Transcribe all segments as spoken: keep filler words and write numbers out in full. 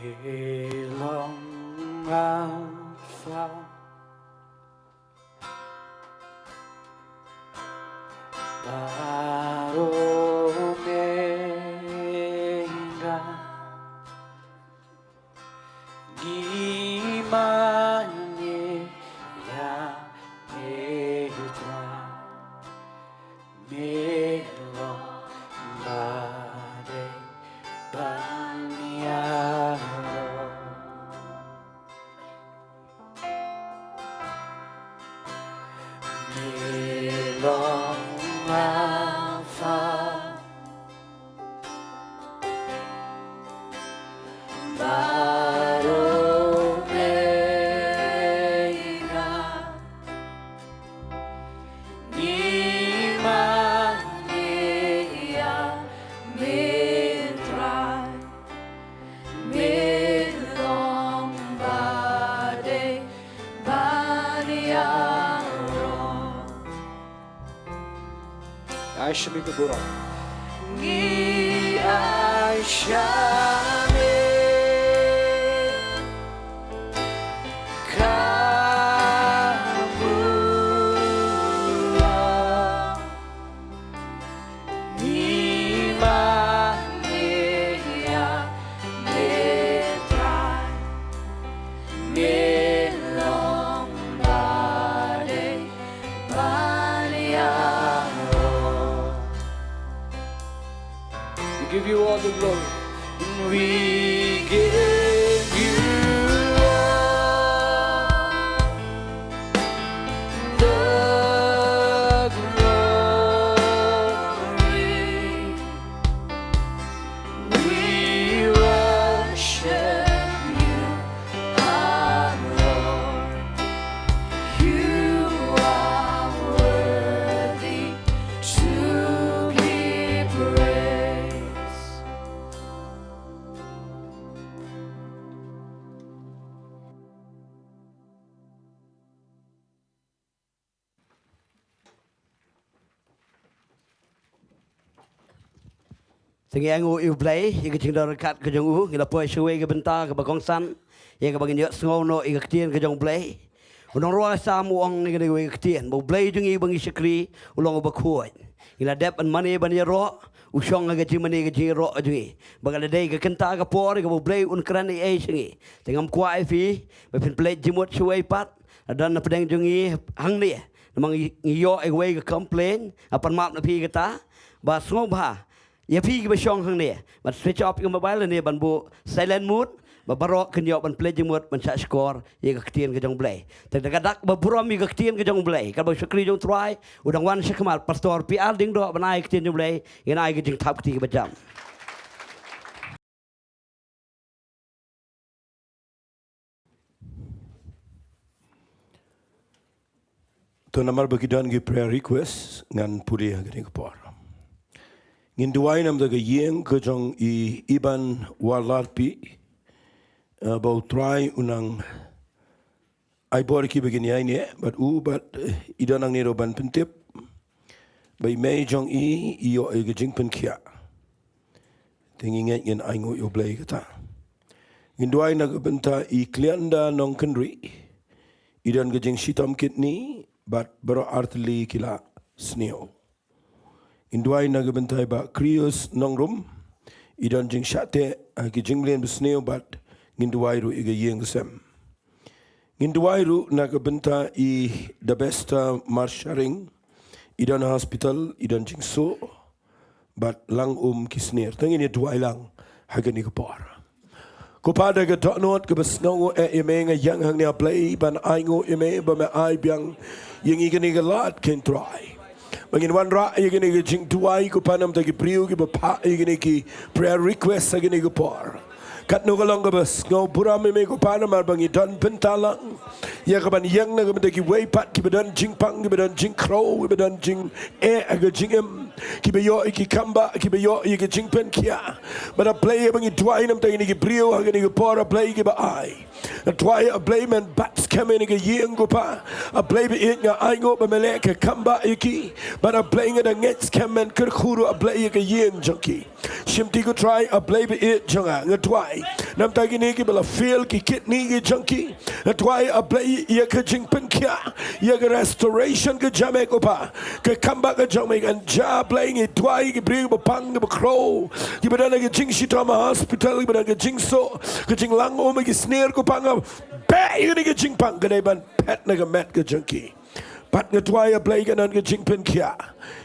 Long Alpha, Omega, ngi mane ïa me Trai, me long ba dei ban ïaroh. Me long Alpha bad Omega, ngi mane ïa me Trai, me long ba dei ban ïaroh. Ai sha me ka burom. Ngi ai sha me ka burom. Ngi mane ïa me Trai, me long ba dei ban ïaroh. We give you all the glory. We give you all the glory. We worship you, our Lord. You are worthy to be praised. Te ngi ainguh ïa U Blei ïa ka jingdon ryngkat ka jong u. Ngi la poi sha kawei ka bynta kaba kongsan ïa kaba ngin ïohsngew noh ïa ka ktien ka jong U Blei. U nongrwai Salm u ong ïa kane kawei ka ktien ba U Blei jong ngi ba ngi shakri u long uba khuid. Ngi la dep ban mane ban ïaroh, u shong ha ka jingmane ka jingïaroh jong ngi. Ba ka la dei ka kynta ka por ïa kaba U Blei un kren ei ei sha ngi. Te ngam kwah ïa phi ba phin pynleit jingmut shuwei pat. La don na pdeng jong ngi hangne. Namar ngi, ngi ïoh ïa kawei ka complain, nga pan map na phi kata. Ba sngewbha ïa phi kiba shong hangne ban switch off ïa ka mobile ne ban buh silent mode, ba baroh kin ïoh ban pynleit jingmut ban shah shkor ïa ka ktien ka jong U Blei. Te da ka dak ba burom ïa ka ktien ka jong U Blei, kaba u shakri jong U Trai u dang wan shakhmat, Pastor P R Diengdoh, ban ai ka ktien jong U Blei, ngin ai ka jingthap kti kaba jam. To namar ba ki don ki prayer request ngan pule ha kane ka por. Ngin duwai namar ka ïing ka jong i Iban Warlarpi, eh, ba U Trai u nang ai bor ïa ki ba kin ïaineh bad u bad, eh, i don nangne ruh ban pyntip ba i mei jong i i ïoh ïa ka jingpynkhiah. Te ngi ngeit ngin ainguh ïa U Blei kata. Ngin duwai na ka bynta i Klianda Nongkynrih, i don ka jingshitom kidney bad baroh artylli ki la sniew. Ngin duwai na ka bynta i Bah Krius Nongrum, i don jingshah teh ha ki jingmlien basniew bad ngin duwai ruh ïa ka ïing ka sem. Ngin duwai ruh na ka bynta i Dabesta Marsharing, i don hospital, i don jingsuh bad lang um ki snier. Te ngin ïa duwai lang ha kane ka por. Ko Pa, da ka dohnud kaba sngewnguh eh ïa me nga ïeng hangne, A Blei, ban ainguh ïa me ba me ai biang ïa ngi kane ka lad, ko Trai, ba ngin wanrah ïa kane ka jingduwai, ko Pa, namar ki briew kiba phah ïa kine ki prayer request ha kane ka por. Katno ka long kaba sngewburom ïa me, ko Pa, namar ba ngi don bynta lang ïa kaban ïeng na ka bynta kiwei pat kiba don jingpang, kiba don jingkhrew, kiba don jingeh ha ka jingim. kiba ïoh ïa ki kambah, kiba ïoh ïa ki jingpynkhiah. Bad A Blei, haba ngi duwai namar kine ki briew ha kane ka por, A Blei, kiba ai, nga duwai A Blei men bat skhem ïa kane ka ïing, ko Pa. A Blei ba ïeit, nga ai nguh ba me leh ka kambah ïa ki. Bad A Blei, nga da ngeit skhem men kyrkhu ruh, A Blei, ïa ka ïing jong ki. Shimti, ko Trai, A Blei ba ïeit jong nga, nga duwai namar kine kiba la fail ki kidney ki jong ki. Nga duwai, A Blei, ïa ka jingpynkhiah, ïa ka restoration ka jong me, ko Pa. Ka kambah ka jong me kan jia, Blei. Ngi duwai ki briew kiba pang, kiba khrew, kiba don ha ka jingshitom ha hospital, kiba don ha ka jingsuk, ka jinglang um ha ki snier, ko Pa. Nga beh ïa kane ka jingpang, ka dei ban phet na ka met ka jong ki. Bad nga duwai, A Blei, kan don ka jingpynkhiah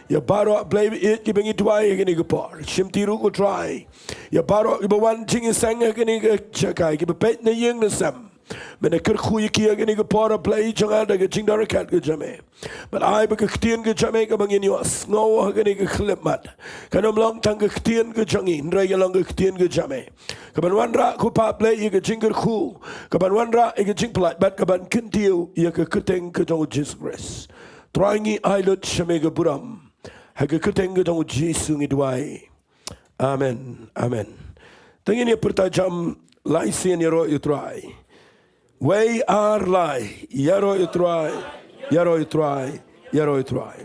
ïa baroh, A Blei ba ïeit, kiba ngi duwai ha kane ka por. Shimti ruh, ko Trai, ïa baroh kiba wan jingïaseng ha kane ka jaka, kiba peit na ïing na sem. Men kyrkhu ïa ki ha kane ka por, A Blei jong nga, da ka jingdonkam ka jong me. Bad ai ba ka ktien ka jong me kaba ngin ïoh sngew ha kane ka khyllipmat, kan ym long tang ka ktien ka jong ngi, hynrei ka long ka ktien ka jong me, kaban wanrah, ko Pa Blei, ïa ka jingkyrkhu, kaban wanrah ïa ka jingpyllait, bad kaban kyntiew ïa ka kyrteng ka jong U Jisu Khrist. Trai, ngi ai lut sha me ka burom. Ha ka kyrteng ka jong U Jisu ngi duwai. Amen. Amen. To ngin ïa pyrta jam lai sien: Ïaroh ïa U Trai. Wei ar lai: Ïaroh ïa U Trai, ïaroh ïa U Trai, ïaroh ïa U Trai.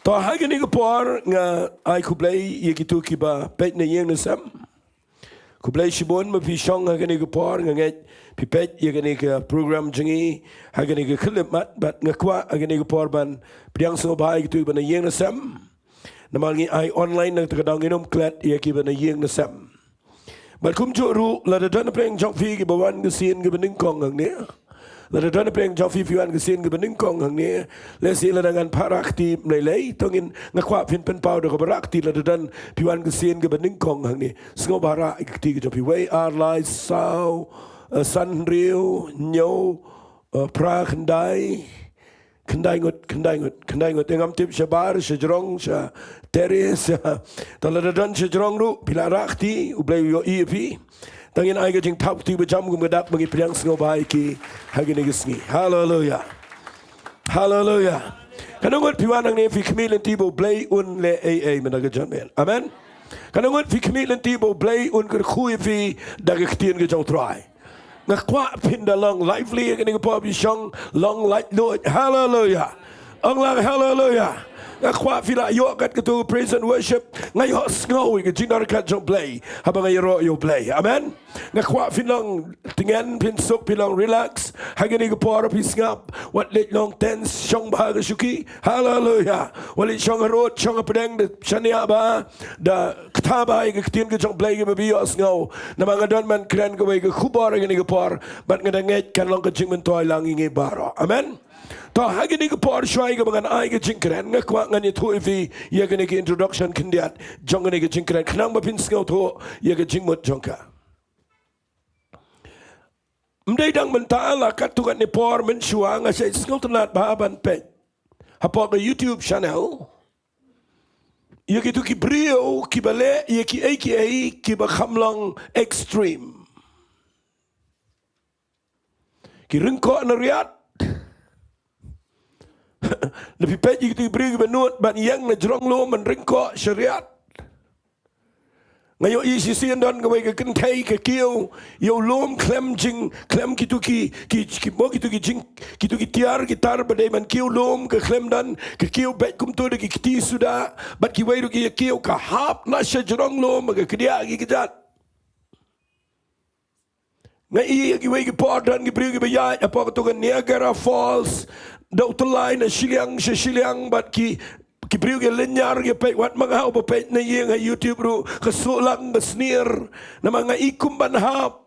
To ha kane ka por nga ai khublei ïa kito kiba peit na ïing na sem. Khublei shibun ba phi shong ha kane ka por. Nga ngeit phi peit ïa kane ka program jong ngi ha kane ka khyllipmat, bad nga kwah ha kane ka por ban pdiang sngewbha ïa kito kiba na ïing na sem. Namar ngi ai online, na kata ka daw ngin ym klet ïa kiba na ïing na sem. Bad kumjuh ruh, lada don napdeng jong phi kiba wan ka sien kaba nyngkong hangne, lada don napdeng jong phi phi wan ka sien kaba nyngkong hangne, lehse lada ngan phah rah kti ym lei lei, to ngin, nga kwah phin pynpaw da kaba rah kti lada don phi wan ka sien kaba nyngkong hangne. Sngewbha rah ïa ka kti ka jong phi. Wei ar lai saw, eh, san hynriew hynñiew, eh, phra khyndai, khyndai ngut, khyndai ngut, khyndai ngut. Te ngam tip shabar, shajrong, sha terrace, sha. To lada don shajrong ruh, phi lah rah kti, U Blei u ïohi ïa phi. To ngin ai ka jingthap kti ba jam kum ka dak ba ngi pdiang sngewbha ïa ki ha kine ki sngi. Haleluya. Haleluya. Katno ngut phi wan hangne phi khmih lynti ba U Blei un leh ei ei mynta ka janmiet? Amen. Katno ngut phi khmih lynti ba U Blei un kyrkhu ïa phi da ka ktien ka jong U Trai? Nga kwah phin da long lively ha kane ka por, phi shong long laitluid. Haleluya. Ong lang haleluya. Nga kwah phi lah ïoh kat kato ka praise and worship. Nga ïohsngew ïa ka jingdonkam jong U Blei haba nga ïaroh ïa U Blei. Amen. Nga kwah phin long tngen, phin suk, phin long relax ha kane ka por. Phi sngap, wat leit long tense, shong bha ka shuki. Haleluya. Wat leit shong harud, shong hapdeng, da shaniah bha, da kata bha ïa ka ktien ka jong U Blei kaba phi ïohsngew. Namar nga don ban kren kawei ka khubor ha kane ka por, bad nga da ngeit kan long ka jingmyntoi lang ïa ngi baroh. Amen. To ha kane ka por, shuwa kaba ngan ai ka jingkren, nga kwah ngan ïathuh ïa phi ïa kane ka introduction khyndiat jong kane ka jingkren, khnang ba phin sngewthuh ïa ka jingmut jong ka. Ym dei dang mynta, la katto katne por mynshuwa nga shait sngewtynnat bha ban peit hapoh ka YouTube channel ïa kito ki briew kiba leh ïa kiei kiei kiba kham long extreme. Ki ryngkoh na riat. Lada phi peit ïa kito ki briew kiba nud ban ïeng na jrong lum ban ryngkoh sha riat. Nga ïohi shisien don kawei ka kynthei ka kiew ïa u lum khlem jing, khlem kito ki, ki, ki mo kito ki jing, kito ki tiar ki tar ba dei ban kiew lum, ka khlem don, ka kiew beit kumto da ki kti suda, bad kiwei ruh ki ïa kiew, ka hap na sha jrong lum, ka kdiah ki kjat. Nga ïohi ïa kiwei ki por don ki briew kiba ïaid hapoh kato ka Niagara Falls, da u tyllai na shiliang sha shiliang, bad ki, ki briew ki lynñiar ki peit, wat ma nga uba peit na ïing ha YouTube ruh, ka suh lang ka snier. Namar nga i kum ban hap.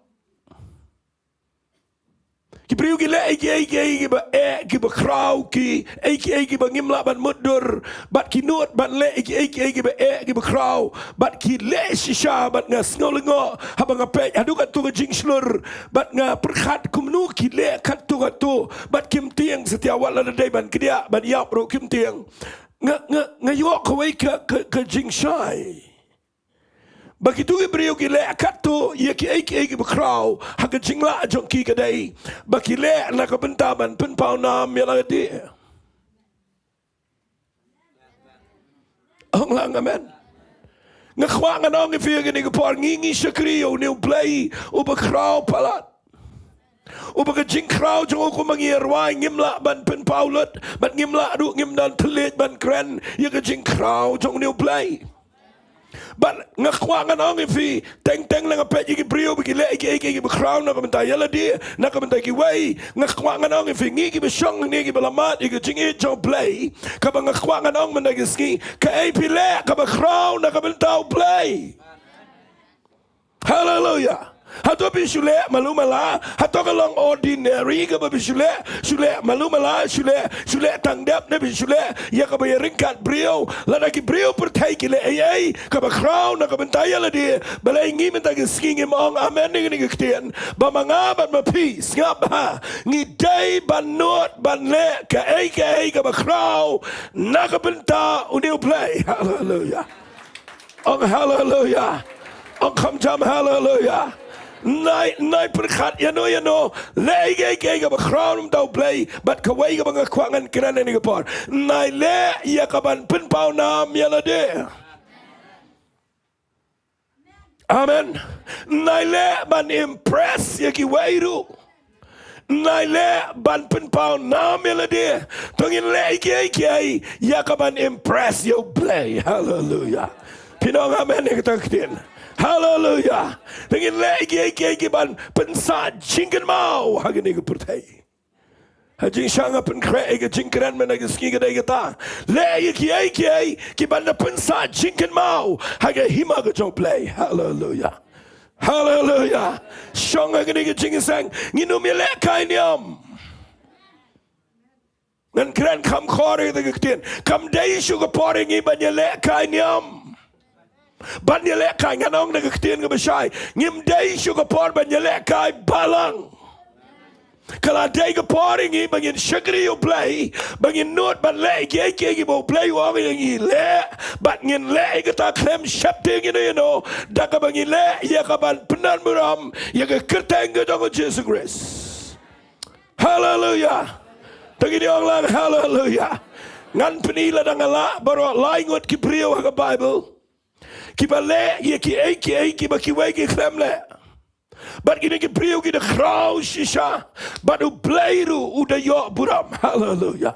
Ki briew ki leh ïa kiei kiei kiba eh, kiba khraw, kiei kiei kiba ngim lah ban mutdur, bad ki nud ban leh ïa kiei kiei kiba eh, kiba khraw, bad ki leh shisha, bad nga sngew lyngngoh haba nga peit haduh katto ka jingshlur, bad nga pyrkhat kumno ki leh katto katto, bad kim tieng satia, wat lada dei ban kdiah ban ïap ruh kim tieng. Nga, nga, nga ïoh kawei ka, ka, ka jingshai. Ba kito ki briew ki leh katto ïa kiei kiei kiba khraw ha ka jinglah jong ki, ka dei ba ki leh na ka bynta ban pynpaw nam ïa la ka dieh. Ong lang amen. Nga kwah ngan ong ïa phi ha kane ka por, ngi ngi shakri ïa une u Blei uba khraw palat. Uba ka jingkhraw jong u kumba ngi rwai ngim lah ban pynpaw lut, bad ngim lah ruh, ngim don thylliej ban kren ïa ka jingkhraw jong une u Blei. Bad nga kwah ngan ong ïa phi, teng teng la nga peit ïa ki briew ba ki leh ïa kiei kiei kiba khraw na ka bynta ïa lade, na ka bynta kiwei, nga kwah ngan ong ïa phi, ngi kiba shong hangne kiba la mad ïa ka jingïeit jong u Blei, kaba nga kwah ngan ong mynta ka sngi, kaei phi leh kaba khraw na ka bynta u Blei? Haleluya. Hato phi shu leh malu mala? Hato ka long ordinary kaba phi shu leh, shu leh malu mala, shu leh, shu leh tang dep, ne phi shu leh ïa kaba ïaryngkat briew? Lada ki briew pyrthei ki leh ei ei kaba khraw na ka bynta ïa lade, balei ngi mynta ka sngi ngim ong amen ïa kane ka ktien? Ba ma nga bad ma phi, sngap bha, ngi dei ban nud ban leh kaei kaei kaba khraw na ka bynta une u Blei. Haleluya. Ong haleluya. Ong kham jam haleluya. Nai, nai pyrkhat ïano ïano. Leh ei ei ei kaba khraw na ka bynta u Blei, bad kawei kaba nga kwah ngan kren ha kane ka por, nai leh ïa kaban pynpaw nam ïa lade. Amen. Nai leh ban impress ïa kiwei ruh. Nai leh ban pynpaw nam ïa lade. To ngin leh ei ei ei ïa kaban impress ïa u Blei. Haleluya. Phi ong amen ïa kata ka ktien? Haleluya. To ngin leh ei ei ei kaban pynsah jingkynmaw ha kane ka pyrthei. Ha jingshisha nga pynkhreh ïa ka jingkren mynta ka sngi ka dei kata, leh ïa kiei kiei kiban da pynsah jingkynmaw ha ka hima ka jong u Blei. Haleluya. Haleluya. Shong ha kane ka jingïaseng, ngin ym ïalehkai niam. Ngan kren kham khor ïa kata ka ktien. Kam dei shuh ka por ïa ngi ban ïalehkai niam. Ban ïalehkai, ngan ong da ka ktien kaba shai, ngim dei shuh ka por ban ïalehkai balang. Ka la dei ka por ïa ngi ba ngin shakri ïa u Blei, ba ngin nud ban leh ïa kiei kiei kiba u Blei u ong ïa ngi leh, bad ngin leh ïa kata khlem sheptieng ïano ïano, da kaba ngin leh ïa kaban pyndonkam ïa ka kyrteng ka jong u Jisu Khrist. Haleluya. To ngin ong lang haleluya. Ngan pyni lada nga lah baroh lai ngut ki briew ha ka Baibl kiba leh ïa kiei kiei kiba kiwei ki khlem leh. Bad kine ki briew ki da khraw shisha, bad u Blei ruh u da ïoh burom. Haleluya.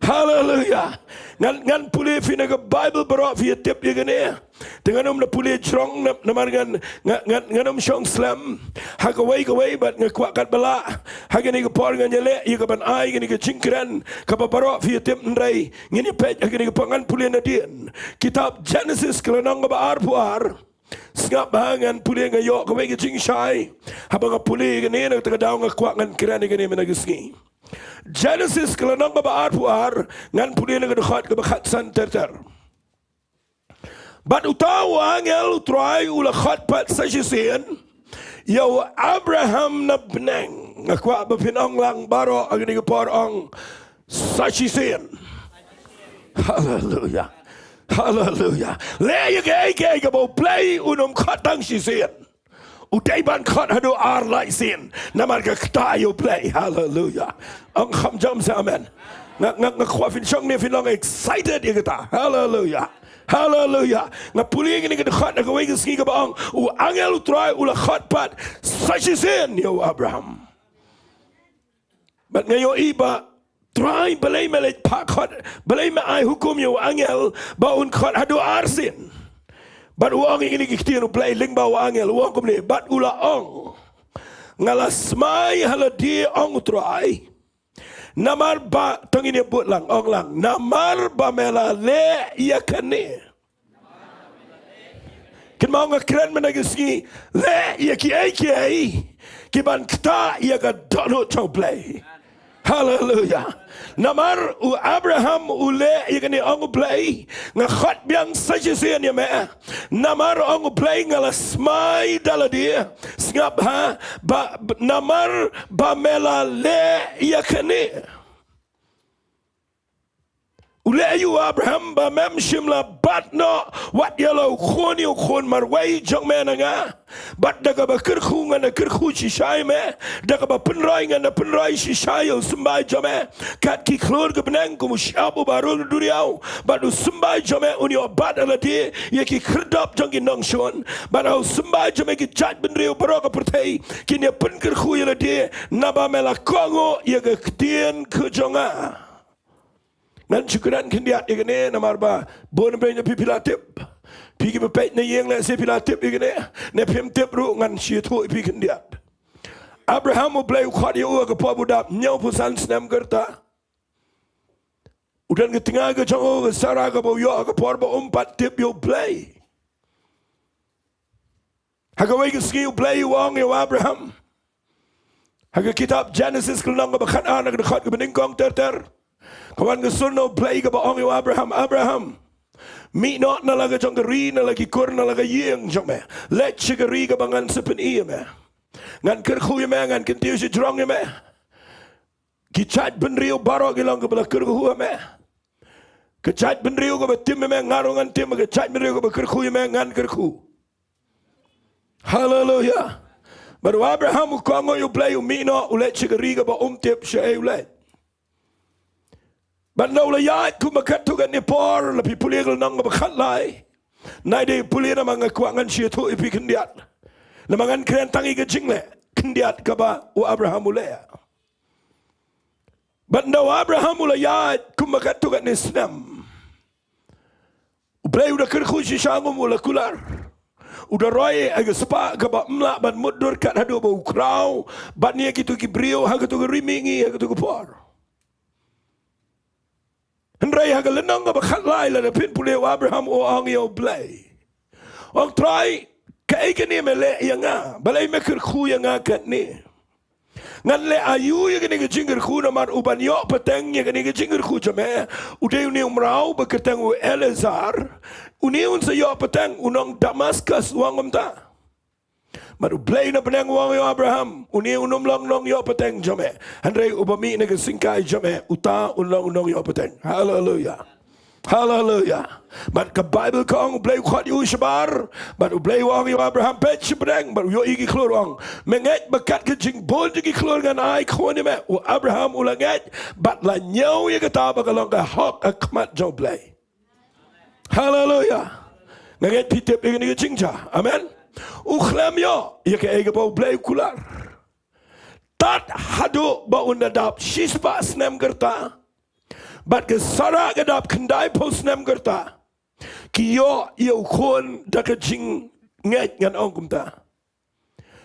Haleluya. Ngan, ngan pule ïa phi na ka Baibl baroh, phi ïa tip ïa kane. Te ngan ym da pule jrong na, namar ngan, ngan, ngan, ngan ym shong slem ha kawei kawei, bad nga kwah katba lah ha kane ka por ngan ïaleh ïa kaban ai kane ka jingkren kaba baroh phi ïa tip, hynrei ngin ïa peit ha kane ka por. Ngan pule nadien kitab Jenesis ka lynnong kaba arphew ar. Sngap bha, ngan pule, nga ïoh kawei ka jingshai haba nga pule ïa kane, na kata ka daw nga kwah ngan kren ïa kane mynta ka sngi. Jenesis ka lynnong kaba arphew ar, ngan pule na ka dkhot kaba khatsan ter ter. Bad uta u angel u Trai u la khot pat sa shisien ïa u Abraham na bneng. Nga kwah ba phin ong lang baroh ha kane ka por, ong sa shisien. Haleluya. Haleluya. Leh ïa kiei kiei kaba u Blei un ym khot tang shisien, u dei ban khot haduh ar lai sien. Namar ka ktah ïa u Blei. Haleluya. Ong kham jam sa amen. Nga, nga, nga kwah phin shong ne phin long excited ïa kata. Haleluya. Haleluya. Nga pule ïa kane ka dkhot ha kawei ka sngi kaba ong, u angel u Trai u la khot pat sa shisien ïa u Abraham. Bad nga ïohi ba Trai, balei me leit phah khot, balei me ai hukum ïa u angel ba un khot haduh ar sien? Bad u ong ïa kine ki ktien u Blei lyngba u angel, u ong kumne, bad u la ong, nga la smai ha lade, ong u Trai. Namar ba, to ngin ïa bud lang, ong lang, namar ba me la leh ïa kane. Kynmaw, nga kren mynta ka sngi, leh ïa kiei kiei kiban ktah ïa ka dohnud jong u Blei. Haleluya. Namar u Abraham u leh ïa kane, ong u Blei, nga khot biang sa shisien ïa me. Namar, ong u Blei, nga la smai da lade. Sngap bha, ba, namar ba me la leh ïa kane. U leh ïa u Abraham ba mem shym la bat noh wat ïa la u khun ïa u khun marwei jong me na nga. Bad da kaba kyrkhu ngan da kyrkhu shisha ïa me. Da kaba pynroi ngan da pynroi shisha ïa u symbai jong me. Kat ki khlur ki bneng kum u shyiap uba rung duriaw. Bad u symbai jong me un ïoh bat ïa lade ïa ki khyrdop jong ki nongshun. Bad u symbai jong me ki jaitbynriew baroh ka pyrthei kin ïa pynkyrkhu ïa lade. Naba me la kohnguh ïa ka ktien ka jong nga. Ngan shu kren khyndiat ïa kane namar ba bun briew na phi phi la tip. Phi kiba peit na ïing lehse phi la tip ïa kane. Ne phim tip ruh ngan shu ïathuh ïa phi khyndiat. Abraham U Blei u khot ïa u ha ka por ba u dap hynñiewphew san snem ka rta. U don ka tnga ka jong u ka Sara kaba u ïoh ha ka por ba um pat tip ïa U Blei. Ha kawei ka sngi U Blei u ong ïa u Abraham. Ha ka kitab Genesis ka lynnong kaba khatar na ka dkhot kaba nyngkong ter ter. Ka wan ka sur na U Blei kaba ong ïa u Abraham, Abraham. Mih noh na la ka jong ka ri, na la ki kur, na la ka ïing jong me. Leit sha ka ri kaba ngan sa pyni ïa me. Ngan kyrkhu ïa me, ngan kyntiew shajrong ïa me. Ki jaitbynriew baroh ki long kiba la kyrkhu ïa me. Ka jaitbynriew kaba tim ïa me nga ruh ngan tim, ka jaitbynriew kaba kyrkhu ïa me ngan kyrkhu. Haleluia. Bad u Abraham u kohnguh ïa U Blei, u mih noh, u leit sha ka ri kaba um tip shaei u leit. Bad ynda u la ïaid kumba katto katne por, la phi pule ka lynnong kaba khatlai. Nai dei pule namar nga kwah ngan shu ïathuh ïa phi khyndiat. Namar ngan kren tang ïa ka jingleh khyndiat kaba u Abraham u leh. Bad ynda u Abraham u la ïaid kumba katto katne snem. U Blei u da kyrkhu shisha kum u la kular. U da roi ïa ka spah kaba ym lah ban mutdur kat haduh ba u khraw bad ïa kito ki briew ha kato ka ri mihngi ha kato ka por. Hynrei ha ka lynnong kaba khatlai lada phin pule u Abraham u ong ïa U Blei. Ong Trai, kaei kane me leh ïa nga, balei me kyrkhu ïa nga katne. Ngan leh aïu ïa kane ka jingkyrkhu namar u ban ïoh pateng ïa kane ka jingkyrkhu jong me. U dei une u mraw ba kyrteng u Eliezer. Une un sa ïoh pateng u nong Damaskus u ong kumta. Bad U Blei na bneng u ong ïa u Abraham, une un ym long nong ïoh pateng jong me. Hynrei uba mih na ka syngkai jong me, uta un long nong ïoh pateng. Haleluia. Haleluia. Bad ka Baibl ka ong U Blei u khot ïa u shabar. Bad U Blei u ong ïa u Abraham peit sha bneng. Bad u ïohi ki khlur u ong. Me ngeit ba kat ka jingbun jong ki khlur ngan ai khun ïa me. U Abraham u la ngeit. Bad la ñiew ïa kata ba ka long ka hok ha khmat jong U Blei. Haleluia. Nga ngeit phi tip ïa kane ka jingjia. Amen. U khlem ïoh ïa kaei kaba U Blei u kular. Tad haduh ba un da dap shispah snem ka rta. Bad ka Sara ka dap khyndaiphew snem ka rta. Ki ïoh ïa u khun da ka jingngeit ngan ong kumta.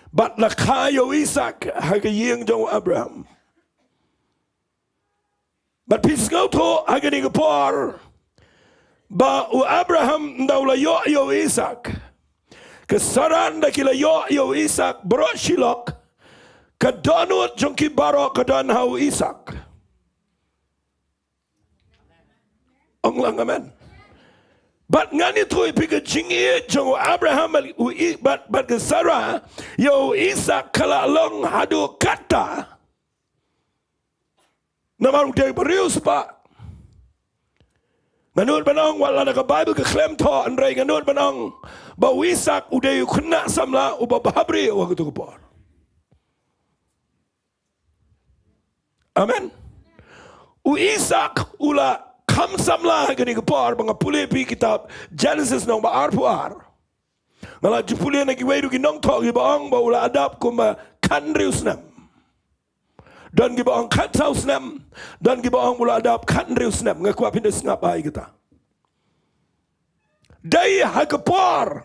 Bad la kha ïa u Isaak ha ka ïing jong u Abraham. Bad phi sngewthuh ha kane ka por ba u Abraham ynda u la ïoh ïa u Isaak. Ka Sara ynda ki la ïoh ïa u Isaak baroh shi lok. Ka dohnud jong ki baroh ka don ha u Isaak. Ong lang amen. Bad ngan ïathuh ïa phi ka jingïeit jong u Abraham bad u I-, bad, bad ka Sara ïa u Isaak ka la long haduh katta. Namar u dei ba riewspah. Nga nud ban ong wat la na ka Baibl ka khlem thoh hynrei nga nud ban ong ba u Isaak u dei u khynnah samla uba bhabriew ha kato ka por. Amen. U Isaak u la kham samla ha kane ka por ba nga pule phi kitab Genesis nong ba arphew ar. Nga la ju pule na kiwei ruh ki nongthoh kiba ong ba u la dap kumba khathynriew snem. Don kiba ong khatsaw snem, don kiba ong u la dap khathynriew snem, nga kwah phin da sngap ïa kata. Dei ha ka por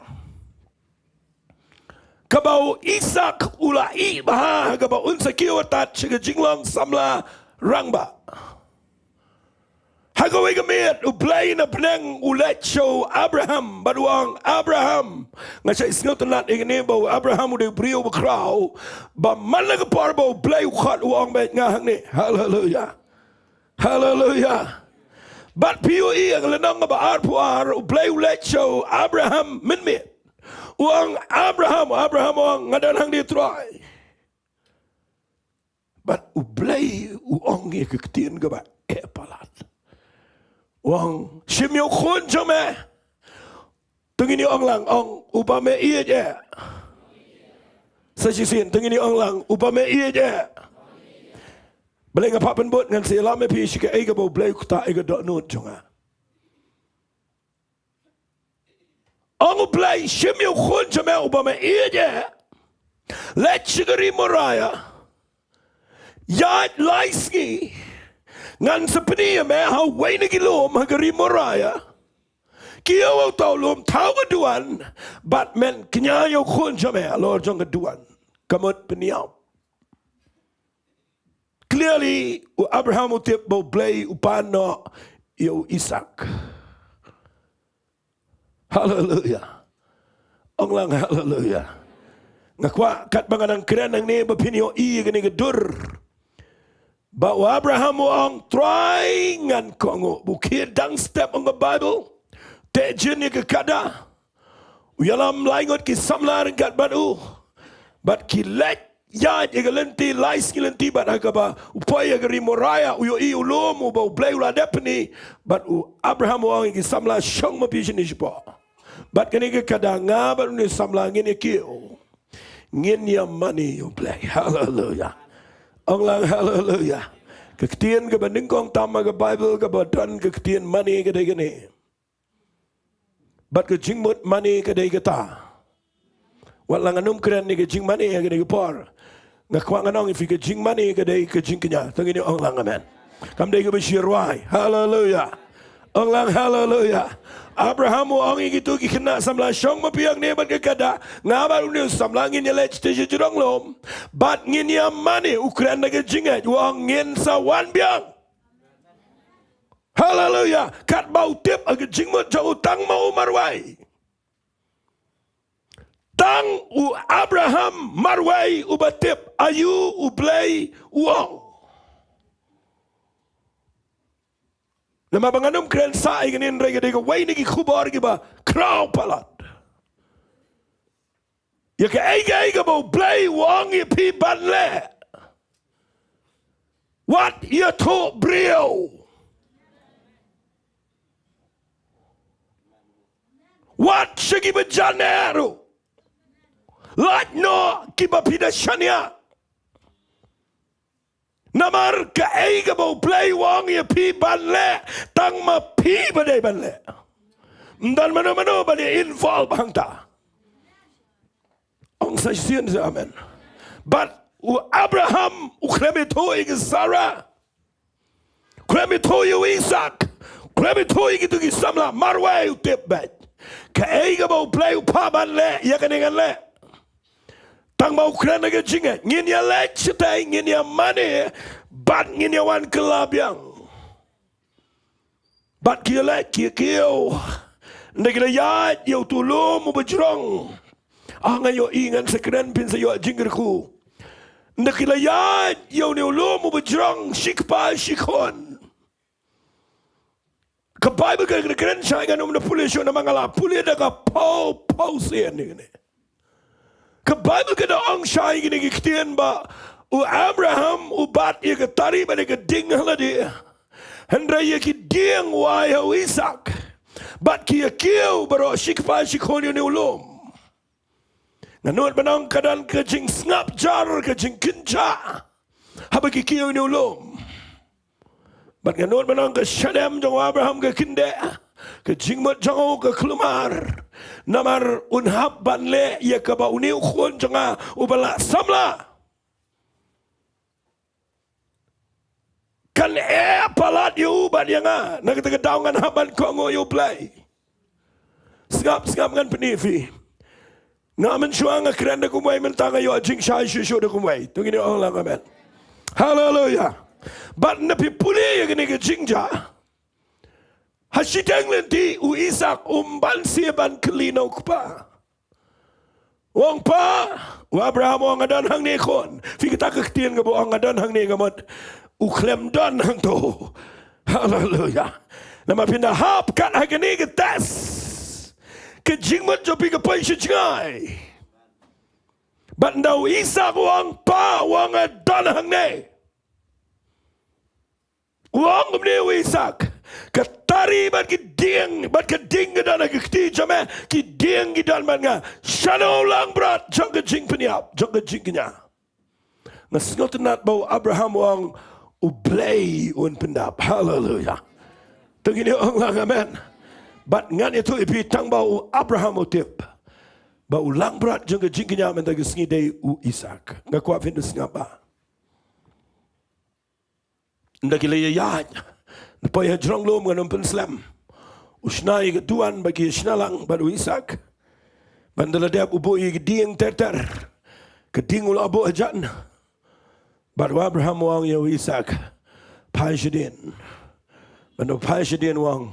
kaba u Isaak u la ïeh bha ha kaba un sa kiew tad sha ka jinglong samla rangbah. Ha kawei ka miet, U Blei na bneng u leit sha u Abraham, bad u ong Abraham. Nga shait sngewtynnad ïa kane ba u Abraham u dei u briew ba khraw, ba man la ka por ba U Blei u khot u ong beit nga hangne. Haleluia. Haleluia. Bad phi ïohi ha ka lynnong ba arphew ar, U Blei u leit sha u Abraham mynmiet. U ong Abraham, Abraham u ong nga don hangne Trai. Bad U Blei u ong ïa ka ktien kaba eh palat. U ong, shim ïa u khun jong me. To ngin ïa ong lang, ong, uba me ïeit eh. Sa shisien, to ngin ïa ong lang, uba me ïeit eh. Balei nga phah pynbud, ngan sa ïalam ïa phi sha kaei kaba U Blei u ktah ïa ka dohnud jong nga. Ong U Blei, shim ïa u khun jong me uba me ïeit eh. Leit sha ka ri Moriah. Ïaid lai sngi. Ngan sa pyni ïa me ha uwei na ki lum ha ka ri Moriah. Kiew ïa uta u lum, thaw ka duwan. Bad men kñia ïa u khun jong me halor jong ka duwan. Ka mut pynïap. Clearly, u Abraham u tip ba U Blei u pan noh ïa u Isaak. Haleluia. Ong lang haleluia. Nga kwah katba nga nang kren hangne ba phin ïohi ïa kane ka dur. Ba u Abraham u ong, Trai, ngan kohnguh ba u khie dang step, ong ka Baibl. Teh jin ïa ka kada. U ïalam lai ngut ki samla ryngkat bad u. Bad ki leit ïaid ïa ka lynti, lai sngi lynti, bad ha kaba u poi ha ka ri Moriah, u ïohi u lum uba U Blei u la dep pyni. Bad u Abraham u ong ïa ki samla, shong ma phi shane shapoh. Bad kane ka kada, nga bad une u samla ngin ïa kiew. Ngin ïa mane ïa U Blei. Haleluia. Ong lang haleluia. Ka ktien kaba nyngkong tam ha ka Baibl kaba don ka ktien mane ka dei kane. Bad ka jingmut mane ka dei kata. Wat la ngan ym kren ïa ka jingmane ha kane ka por, nga kwah ngan ong ïa phi ka jingmane ka dei ka jingkñia. To ngin ïa ong lang amen. Kam dei kaba shi rwai. Haleluia. Ong lang haleluia. Abraham u ong ïa kito ki khynnah samla, shong ma phi hangne bad ka kada, nga bad une u samla ngin ïa leit shatei sha jrong lum. Bad ngin ïa mane, u kren da ka jingngeit, u ong ngin sa wan biang. Haleluia. Katba u tip ha ka jingmut jong u tang ma u marwei. Tang u Abraham marwei uba tip aïu U Blei u ong. Namar ba ngan ym kren sah ïa kane hynrei ka dei kawei na ki khubor kiba khraw palat. Ïa kaei kaei kaba U Blei u ong ïa phi ban leh, wat ïathuh briew. Wat sha kiba jan eh ruh. Lait noh kiba phi da shaniah. Namar kaei kaba U Blei u ong ïa phi ban leh, tang ma phi ba dei ban leh. Ym don mano mano ban ïa involve hangta. Ong sa shisien sa amen. Bad u Abraham u khlem ïathuh ïa ka Sarah. Khlem ïathuh ïa u Isaak. Khlem ïathuh ïa kito ki samla, marwei u tip beit. Kaei kaba U Blei u phah ban leh, ïa kane ngan leh. Tang ba u kren ha ka jingngeit, ngin ïa leit shatei, ngin ïa mane, bad ngin ïa wan kylla biang. Bad ki ïa leit ki ïa kiew. Ynda ki la ïaid ïa uto u lum uba jrong. Ah, nga ïohi ngan sa kren phin sa ïoh jingkyrkhu. Ynda ki la ïaid ïa une u lum uba jrong shi kpa shi khun. Ka Baibl ka kren shai, ngan ym da pule shuh namar nga la pule da ka phew phew sien ïa kane. Ka Baibl ka da ong shai ïa kine ki ktien ba u Abraham u bat ïa ka tari bad ïa ka ding ha lade. Hynrei ïa ki dieng u ai ha u Isaak. Bad ki ïa kiew baroh shi kpa shi khun ïa une u lum. Nga nud ban ong ka don ka jingsngap jar, ka jingkynjah haba ki kiew ïa une u lum. Bad nga nud ban ong ka shadem jong u Abraham ka kyndeh, ka jingmut jong u ka kulmar. Namar un hap ban leh ïa kaba une u khun jong nga uba la samla kan eh palat ïa u bad ïa nga. Na kata ka daw ngan hap ban kohnguh ïa U Blei. Sngap, sngap ngan pyni ïa phi. Nga mynshuwa nga kren da kumwei, mynta nga ïoh jingshai shuh shuh da kumwei. To ngin ong lang amen. Haleluia. Bad ynda phi pule ïa kane ka jingjia, ha shiteng lynti u Isaak um banse ban kylli na u kpa. U ong, Pa, u Abraham u ong, nga don hangne khun. Phi, kata ka ktien kaba u ong nga don hangne ka mut u khlem don hangto. Haleluia. Namar phin da hap kat ha kane ka test, ka jingmut jong phi ka poi sha jngai. Bad ynda u Isaak u ong, Pa, u ong nga don hangne. U ong kumne u Isaak, kata tari bad ki dieng, bad ka dieng ka don ha ka kti jong me, ki dieng ki don bad nga. Shano u langbrot jong ka jingpynïap, jong ka jingkñia? Nga sngewtynnat ba u Abraham u ong, U Blei un pyndap. Haleluya. To ngin ïa ong lang amen. Bad ngan ïathuh ïa phi tang ba u Abraham u tip ba u langbrot jong ka jingkñia mynta ka sngi dei u Isak. Nga kwah phin da sngap ba ynda ki la ïaid, na poi ha jrong lum ngan ym pynslem. U shna ïa ka duwan ba ki shna lang bad u Isak. Bad ynda la dep u buh ïa ka dieng ter ter. Ka dieng u la buh hajan. Bad u Abraham u ong ïa u Isak, phai shadien. Bad u phai shadien u ong,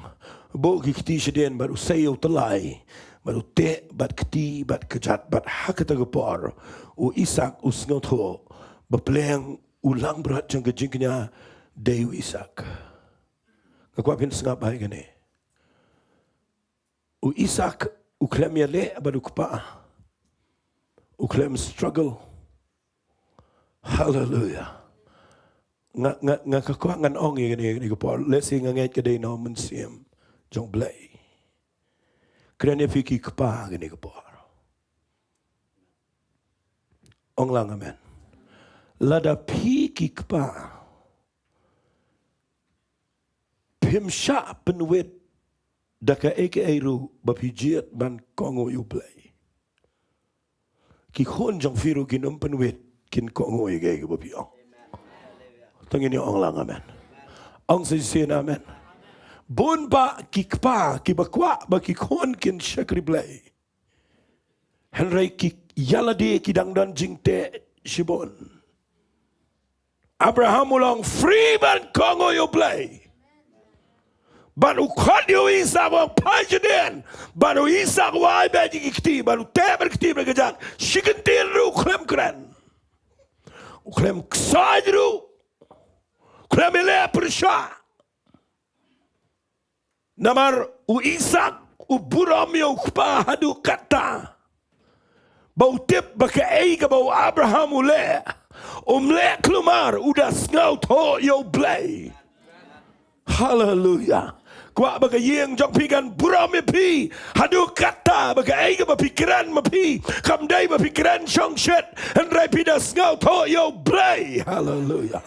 buh ki kti shadien bad u sei ïa u tyllai. Bad u teh bad kti bad kjat bad ha kata ka por u Isak u sngewthuh ba pleng u langbrot jong ka jingkñia dei u Isak. Nga kwah phin sngap bha ïa kane. U Isak u khlem ïaleh bad u kpa. U khlem struggle. Haleluya. Nga, nga, nga kwah ngan ong ïa kane, kane ka por. Lehse nga ngeit ka dei na u Mynsiem jong u Blei. Kren ïa phi ki kpa kane ka por. Ong lang amen. Lada phi ki kpa phim shah pynwit da kaei kaei ruh ba phi jied ban kohnguh ïa u Blei, ki khun jong phi ruh kin ym pynwit, kin kohnguh ïa kaei kaba phi ong. To ngin ïa ong lang amen. Ong shisien amen. Bun ba ki kpa kiba kwah ba ki khun kin shakri Blei, hynrei ki ïa lade ki dang don jingteh shibun. Abraham u long free ban kohnguh ïa u Blei. Bad u khot ïa u Isak u ong phai shadien. Bad u Isak u ai beit ïa ki kti, bad u teh bad kti bad kjat. Shi kyntien ruh u khlem kren. U khlem ksaid ruh. U khlem ïaleh pyrshah. Namar u Isak u burom ïa u kpa haduh katta ba u tip ba kaei kaba u Abraham u leh, um leh khlem mar, u da sngewthuh ïa u Blei. Haleluya. Kwah ba ka ïing jong phi kan burom ïa phi haduh katta ba kaei kaba phi kren ma phi kam dei ba phi kren shongshit, hynrei phi da sngewthuh ïa u Blei. Haleluya.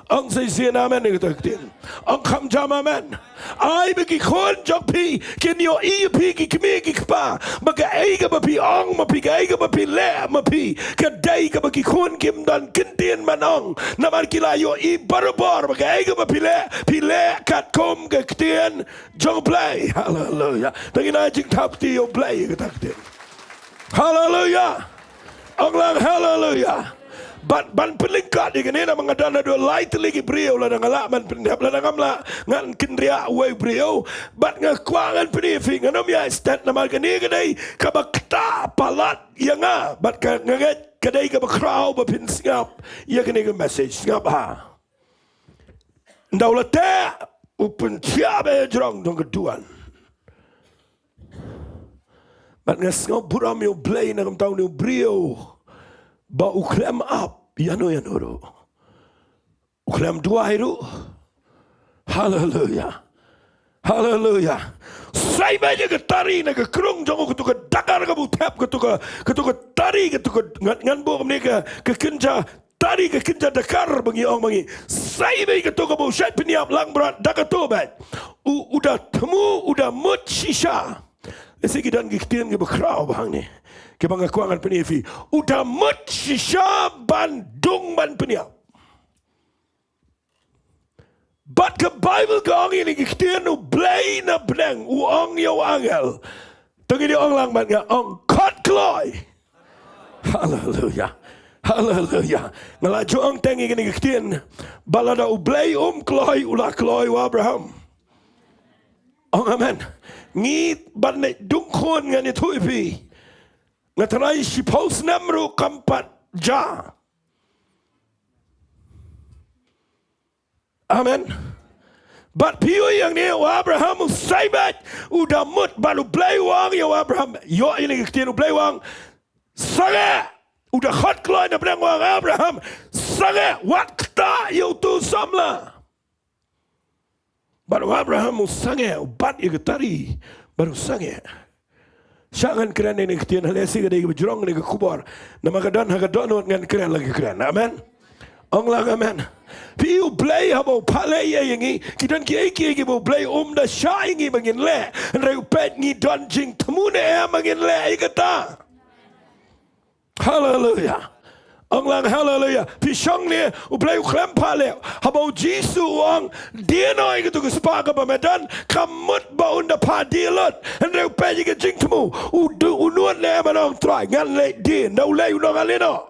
Ong shisien amen ïa kata ka ktien. Ong kham jam amen. Ai ba ki khun jong phi kin ïohi ïa phi ki kmie ki kpa ba kaei kaba phi ong ma phi, kaei kaba phi leh ma phi, ka dei kaba ki khun kim don kyntien ban ong. Namar ki la ïohi barabor ba kaei kaba phi leh, phi leh katkum ka ktien jong u Blei. Haleluya. To ngin ai jingthap kti ïa u Blei ïa kata ka ktien. Haleluya. Ong lang haleluya. Ban, ban pynlyngkot ïa kane namar nga don haduh lai tylli ki briew, lada nga lah ban pyndep, lada ngam lah ngan kynriah uwei u briew. Bad nga kwah ngan pyni ïa phi, ngan ym ïaid stet namar kane ka dei kaba ktah palat ïa nga. Bad ka, nga ngeit ka dei kaba khraw ba phin sngap ïa kane ka message. Sngap ha. Ynda u la teh, u pynshah beit ha jrong jong ka duwan. Bad nga sngew burom ïa u Blei na ka bynta une u briew ba u khlem ap ïano ïano ruh. U khlem duwai ruh. Haleluya. Haleluya. Sei beit ïa ka tari na ka krung jong u, kato ka dakar kaba u thep, kato ka, kato ka tari, kato ka ngan, ngan buh kumne ka, ka kynja tari, ka kynja dakar ba ngi ong ba ngi. Sei beit kato kaba u shait pynïap langbrot da kato beit. U, u da thmu, u da mut shisha. Lehse ki don ki ktien kiba khraw ba hangne kiba nga kwah ngan pyni ïa phi. U da mut shisha ban dung ban pynïap. Bad ka Baibl ka ong ïa kine ki ktien, u Blei na bneng u ong ïa u angel. To ngin ïa ong lang bad nga, ong khot kloi. Haleluya. Haleluya. Nga la ju ong teng ïa kine ki ktien ba lada u Blei um kloi, u la kloi u Abraham. Ong amen. Ngi bad ne dung khun ngan ïathuh ïa phi. Nga trai shiphew snem ruh kam pat jia. Amen. Bad phi ïohi hangne u Abraham u sei beit, u da mut, bad u Blei u ong ïa u Abraham. Ïohi ïa kine ki ktien, u Blei u ong, sangeh. U da khot kloi na bneng, u ong, Abraham, sangeh, wat ktah ïa uto u samla. Bad u Abraham u sangeh, u bat ïa ka tari, bad u sangeh. Shah ngan kren ïa kane ka ktien, hynrei shi ka dei kaba jrong ïa ka khubor. Namar ka don ha ka dohnud ngan kren la ka kren. Amen. Ong lang amen. Phi, U Blei haba u phah leh ïa ngi, ki don kiei kiei kiba U Blei um da shah ïa ngi ba ngin leh. Hynrei u peit ngi don jingthmu ne em ba ngin leh ïa kata. Haleluya. Ong lang haleluya. Phi shong ne, U Blei u khlem phah leh. Haba U Jisu u ong, die noh ïa katu ka spah kaba me don, ka mut ba un da phah die lut. Hynrei u peit ïa ka jingthmu. U du, u nud ne em ban ong Trai, ngan leh die, nda u leh u nong ale noh.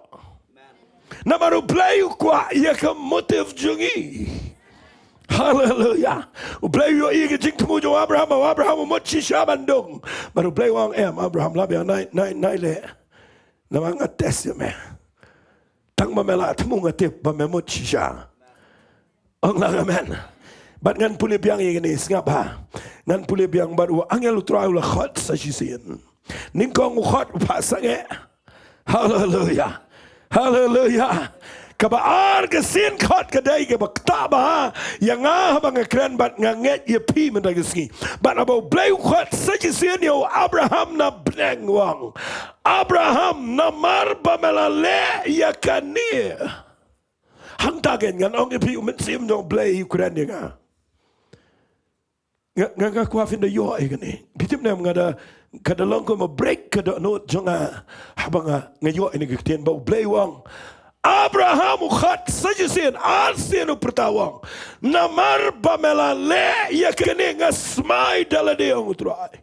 Namar U Blei u kwah ïa ka motive jong ngi. Haleluya. U Blei u ïohi ïa ka jingthmu jong u Abraham, u Abraham u mut shisha ban dung. Bad U Blei u ong em, Abraham, lah biang, nai, nai, nai leh. Namar nga test ïa me. Tang ba me la thmu nga tip ba me mut shisha. Ong lang amen. Bad ngan pule biang ïa kane, sngap ha. Ngan pule biang bad u angel U Trai u la khot sa shisien. Nyngkong u khot u phah sangeh. Haleluya. Haleluya. Kaba ar ka sien khot ka dei kaba ktah bha ïa nga haba nga kren bad nga ngeit ïa phi mynta ka sngi. Bad haba U Blei u khot sa shisien ïa u Abraham na bneng, u ong, Abraham, namar ba me la leh ïa kane. Hangta kein ngan ong ïa phi, U Mynsiem jong U Blei u kren ïa nga. Nga, nga, nga kwah phin da ïoh ïa kane. Phi tip ne em, nga da, ka da long kum ka break ka dohnud jong nga. Haba nga, nga ïoh ïa kane ka ktien ba U Blei u ong, Abraham, u khot sa shisien, ar sien u pyrta, u ong, namar ba me la leh ïa kane, nga smai da lade, ong U Trai,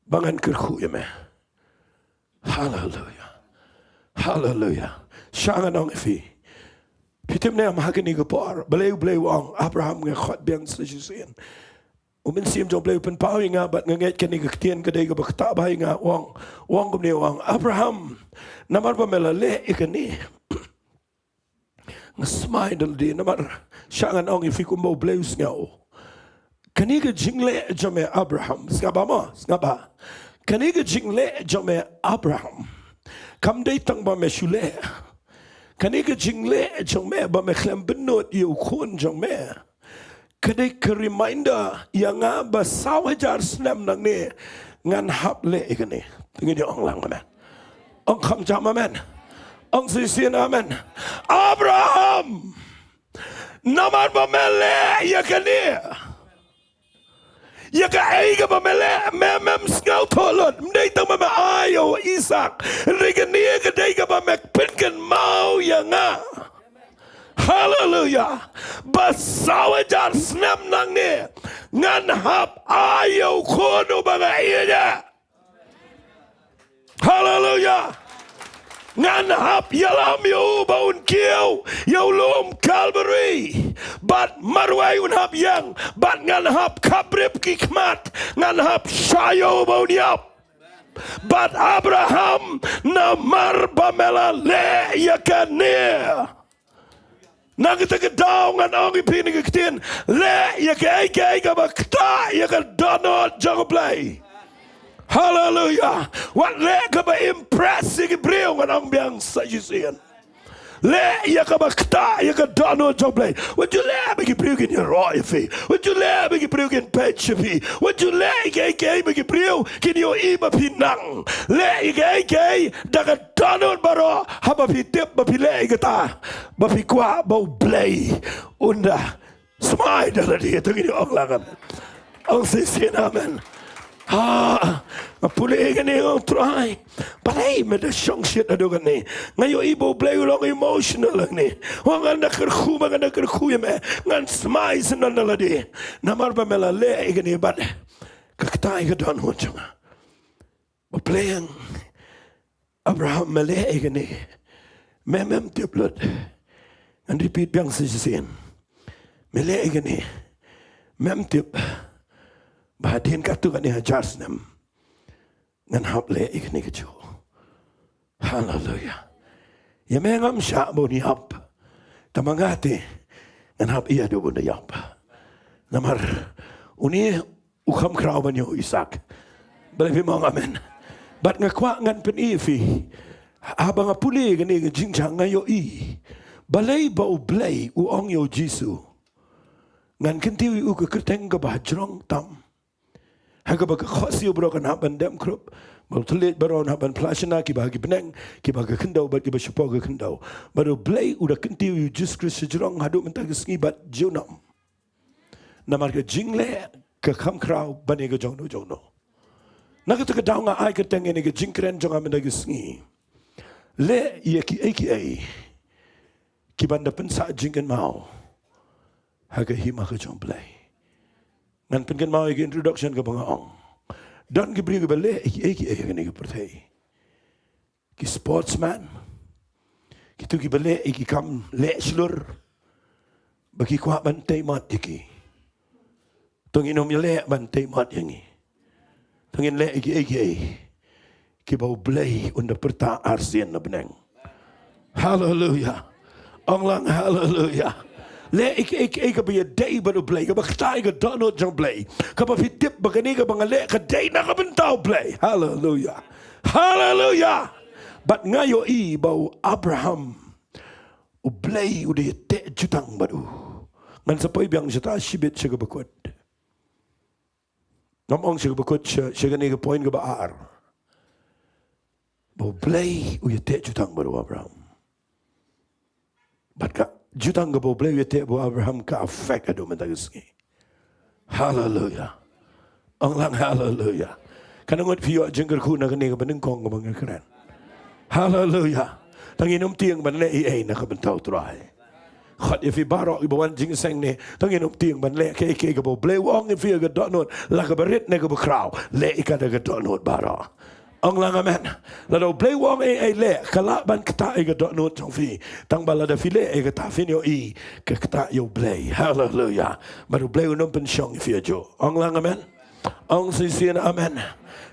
ba ngan kyrkhu ïa me. Haleluya. Haleluya. Shah ngan ong ïa phi. Phi tip ne em, ha kane ka por, balei U Blei u ong, Abraham, nga khot biang sa shisien. U Mynsiem jong U Blei u pynpaw ïa nga bad nga ngeit kane ka ktien ka dei kaba ktah bha ïa nga, u ong, u ong kumne, u ong, Abraham, namar ba me la leh ïa kane, nga smai da lade, namar shah ngan ong ïa phi kumba U Blei u sngew. Kane ka jingleh jong me Abraham, sngap bha mo, sngap bha. Kane ka jingleh jong me Abraham, kam dei tang ba me shu leh. Kane ka jingleh jong me ba me khlem bynnud ïa u khun jong me, ka dei ka reminder ïa nga ba saw hajar snem nangne ngan hap leh ïa kane. Te ngin ïa ong lang amen. Ong kham jam amen. Ong shisien amen. Abraham, namar ba me leh ïa kane, ïa kaei kaba me leh, me, mem sngewthuh lut. Ym dei tang ba me ai ïa u Isaak. Hynrei kane ka dei kaba me pynkynmaw ïa nga. Haleluya. Ba saw hajar snem nangne ngan hap ai ïa u khun uba nga ïeit. Haleluya. Ngan hap ïalam ïa u ba un kiew ïa u lum Kalbari. Bad marwei un hap ïeng. Bad ngan hap khaprip ki khmat. Ngan hap shah ïa u ba un ïap. Bad Abraham, namar ba me la leh ïa kane, na kata ka daw ngan ong ïa phi kane ka ktien, leh ïa kaei kaei kaba ktah ïa ka dohnud jong U Blei. Haleluya. Wat leh kaba impress ïa ki briew, ngan ong biang sa shisien. Leh ïa kaba ktah ïa ka dohnud jong U Blei. Wat ju leh ba ki briew kin ïaroh ïa phi. Wat ju leh ba ki briew kin peit ïa phi. Wat ju leh ïa kaei kaei ba ki briew kin ïohi ba phi nang. Leh ïa kaei kaei da ka dohnud baroh, haba phi tip ba phi leh ïa kata, ba phi kwah ba U Blei un da smai da lade. Te ngin ong lang amen. Ong shisien amen. Ha, nga pule ïa kane, nga ong Trai, balei me da shong shit haduh kane? Nga ïohi ba U Blei u long emotional hangne. Ong ngan da kyrkhu, ngan da kyrkhu ïa me. Ngan smai shen da lade. Namar ba me la leh ïa kane bad ka ktah ïa ka dohnud jong nga. Ba pleng, Abraham, me leh ïa kane, me mem tip lut. Ngan repeat biang sa shisien. Me leh ïa kane, mem tip ba hadien katto katne hajar snem ngan hap leh ïa kane kajuh. Haleluya. Ïa me ngam shah ba un ïap. Tangba nga te ngan hap ïa u ba un ïap. Namar une u kham khraw ban ïoh u Isaak. Balei phim ong amen? Bad nga kwah ngan pyni ïa phi, haba nga pule kane ka jingjia nga ïohi balei ba U Blei u ong ïa u Jisu, Ngan kyntiew ïa u ka kyrteng kaba hajrong tam, ha kaba ka khohsiew baroh kan hap ban dem khrup, ba u thylliej baroh un hap ban phla shynna, kiba ha ki bneng, kiba ha ka khyndew bad kiba shapoh ka khyndew. Bad U Blei u da kyntiew ïa u Jisu Khrist hajrong haduh mynta ka sngi bad junom. Namar ka jingleh ka kham khraw ban ïa ka jong no jong no. Na kata ka daw nga ai kyrteng ïa kane ka jingkren jong nga mynta ka sngi: Leh ïa kiei kiei ki ban da pynsah jingkynmaw ha ka hima ka jong U Blei. Ngan pynkynmaw ïa ka introduction kaba nga ong. Don ki briew kiba leh ïa kiei kiei ha kane ka pyrthei. Ki sportsman, kito kiba leh ïa ki kam leh shlur, ba ki kwah ban tei mot ïa ki. To ngin ym leh ban tei mot ïa ngi. To ngin leh ïa kiei kiei kiba U Blei un da pyrta arsien na bneng. Haleluia. Ong lang haleluia. Leh ïa kiei kiei kaba ïadei bad U Blei, kaba ktah ïa ka dohnud jong U Blei, kaba phi tip ba kane kaba nga leh ka dei na ka bynta U Blei. Haleluia. Haleluia. Bad nga ïohi ba u Abraham, U Blei u da ïateh jutang bad u. Ngan sa poi biang shata shibit sha kaba kut. Ngam ong sha kaba kut, sha, sha kane ka point kaba ar. Ba U Blei u ïateh jutang bad u Abraham. Bad ka jutang kaba U Blei u ïateh bad u Abraham ka affect haduh mynta ka sngi. Haleluia. Ong lang haleluia. Kan ngut phi ïoh jingkyrkhu na kane kaba nyngkong kaba nga kren. Haleluia. To ngin ym tieng ban leh ei ei na ka bynta U Trai. Khot ïa phi baroh kiba wan jingïaseng ne, to ngin ym tieng ban leh kiei kiei kaba U Blei u ong ïa phi ha ka dohnud, la kaba rit ne kaba khraw, leh ïa ka da ka dohnud baroh. Ong lang amen. Lada U Blei u ong ei ei leh, ka lah ban ktah ïa ka dohnud jong phi. Tang ba lada phi leh ïa kata phin ïohi ka ktah ïa U Blei. Haleluia. Bad U Blei un ym pynshong ïa phi hajuh. Ong lang amen. Ong shisien amen.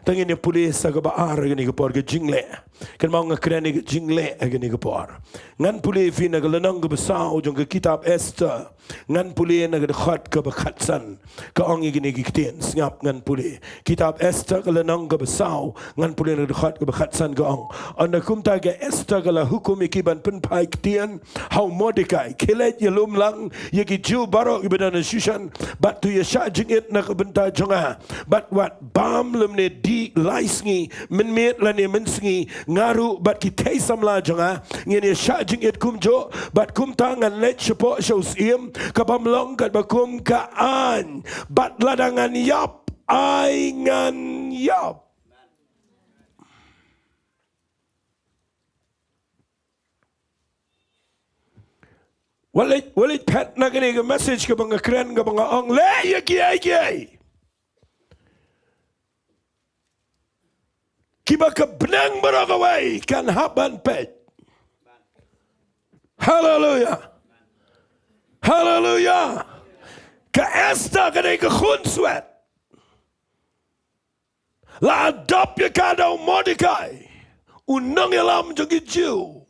To ngin ïa pule sa kaba ar ha kane ka por, ka jingleh. Kynmaw nga kren ïa ka jingleh ha kane ka por. Ngan pule ïa phi na ka lynnong kaba saw jong ka kitab Esther. Ngan pule na ka dkhot kaba khatsan. Ka ong ïa kine ki ktien, sngap ngan pule. Kitab Esther ka lynnong kaba saw, ngan pule na ka dkhot kaba khatsan, ka ong: Ynda kumta ka Esther ka la hukum ïa ki ban pynphai ktien ha u Mordekai, khie leit ïalum lang ïa ki Jiw baroh kiba don ha Shushan, bad to ïa shah jingit na ka bynta jong nga. Bad wat bam lymne dih lai sngi, mynmiet lane mynsngi, nga ruh bad ki thei samla jong nga ngin ïa shah jingit kumjuh, bad kumta ngan leit shapoh sha u syiem, ka bym long katba kum ka aiñ, bad lada ngan ïap, ai ngan ïap. Wat leit, wat leit phet na kane ka message kaba nga kren, kaba nga ong leh ïa kiei kiei kiba ka bneng baroh kawei kan hap ban peit. Haleluia. Haleluia. Ka Esther ka dei ka khunswet. La adopt ïa ka da u Mordekai, u nongïalam jong ki Jiw.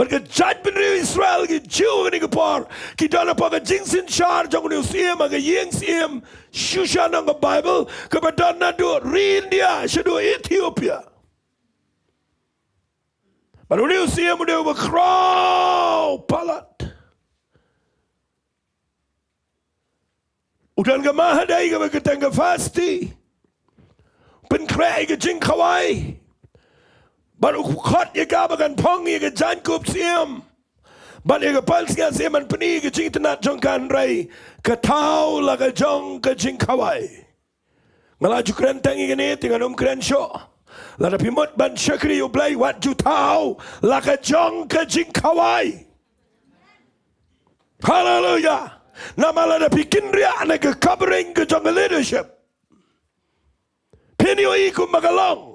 Bad ka jaitbynriew Israel, ki Jiw ha kane ka por ki don hapoh ka jingsynshar jong une u syiem ha ka ïing syiem Shushan, ong ka Baibl, kaba don naduh ri India shaduh Ethiopia. Bad une u syiem u dei uba khraw palat. U don ka mahadei kaba kyrteng ka Vashti. Pynkhreh ïa ka jingkhawai. Bad u khot ïa ka ba kan phong ïa ka jaiñkup syiem bad ïa ka pansngiat syiem ban pyni ïa ka jingitynnad jong ka, hynrei ka thaw la ka jong ka jingkhawai. Nga la ju kren tang ïa kane, te ngan ym kren shuh. Lada phi mut ban shakri U Blei, wat ju thaw la ka jong ka jingkhawai. Haleluia. Namar lada phi kynriah na ka covering ka jong ka leadership, phin ïohi kumba ka long.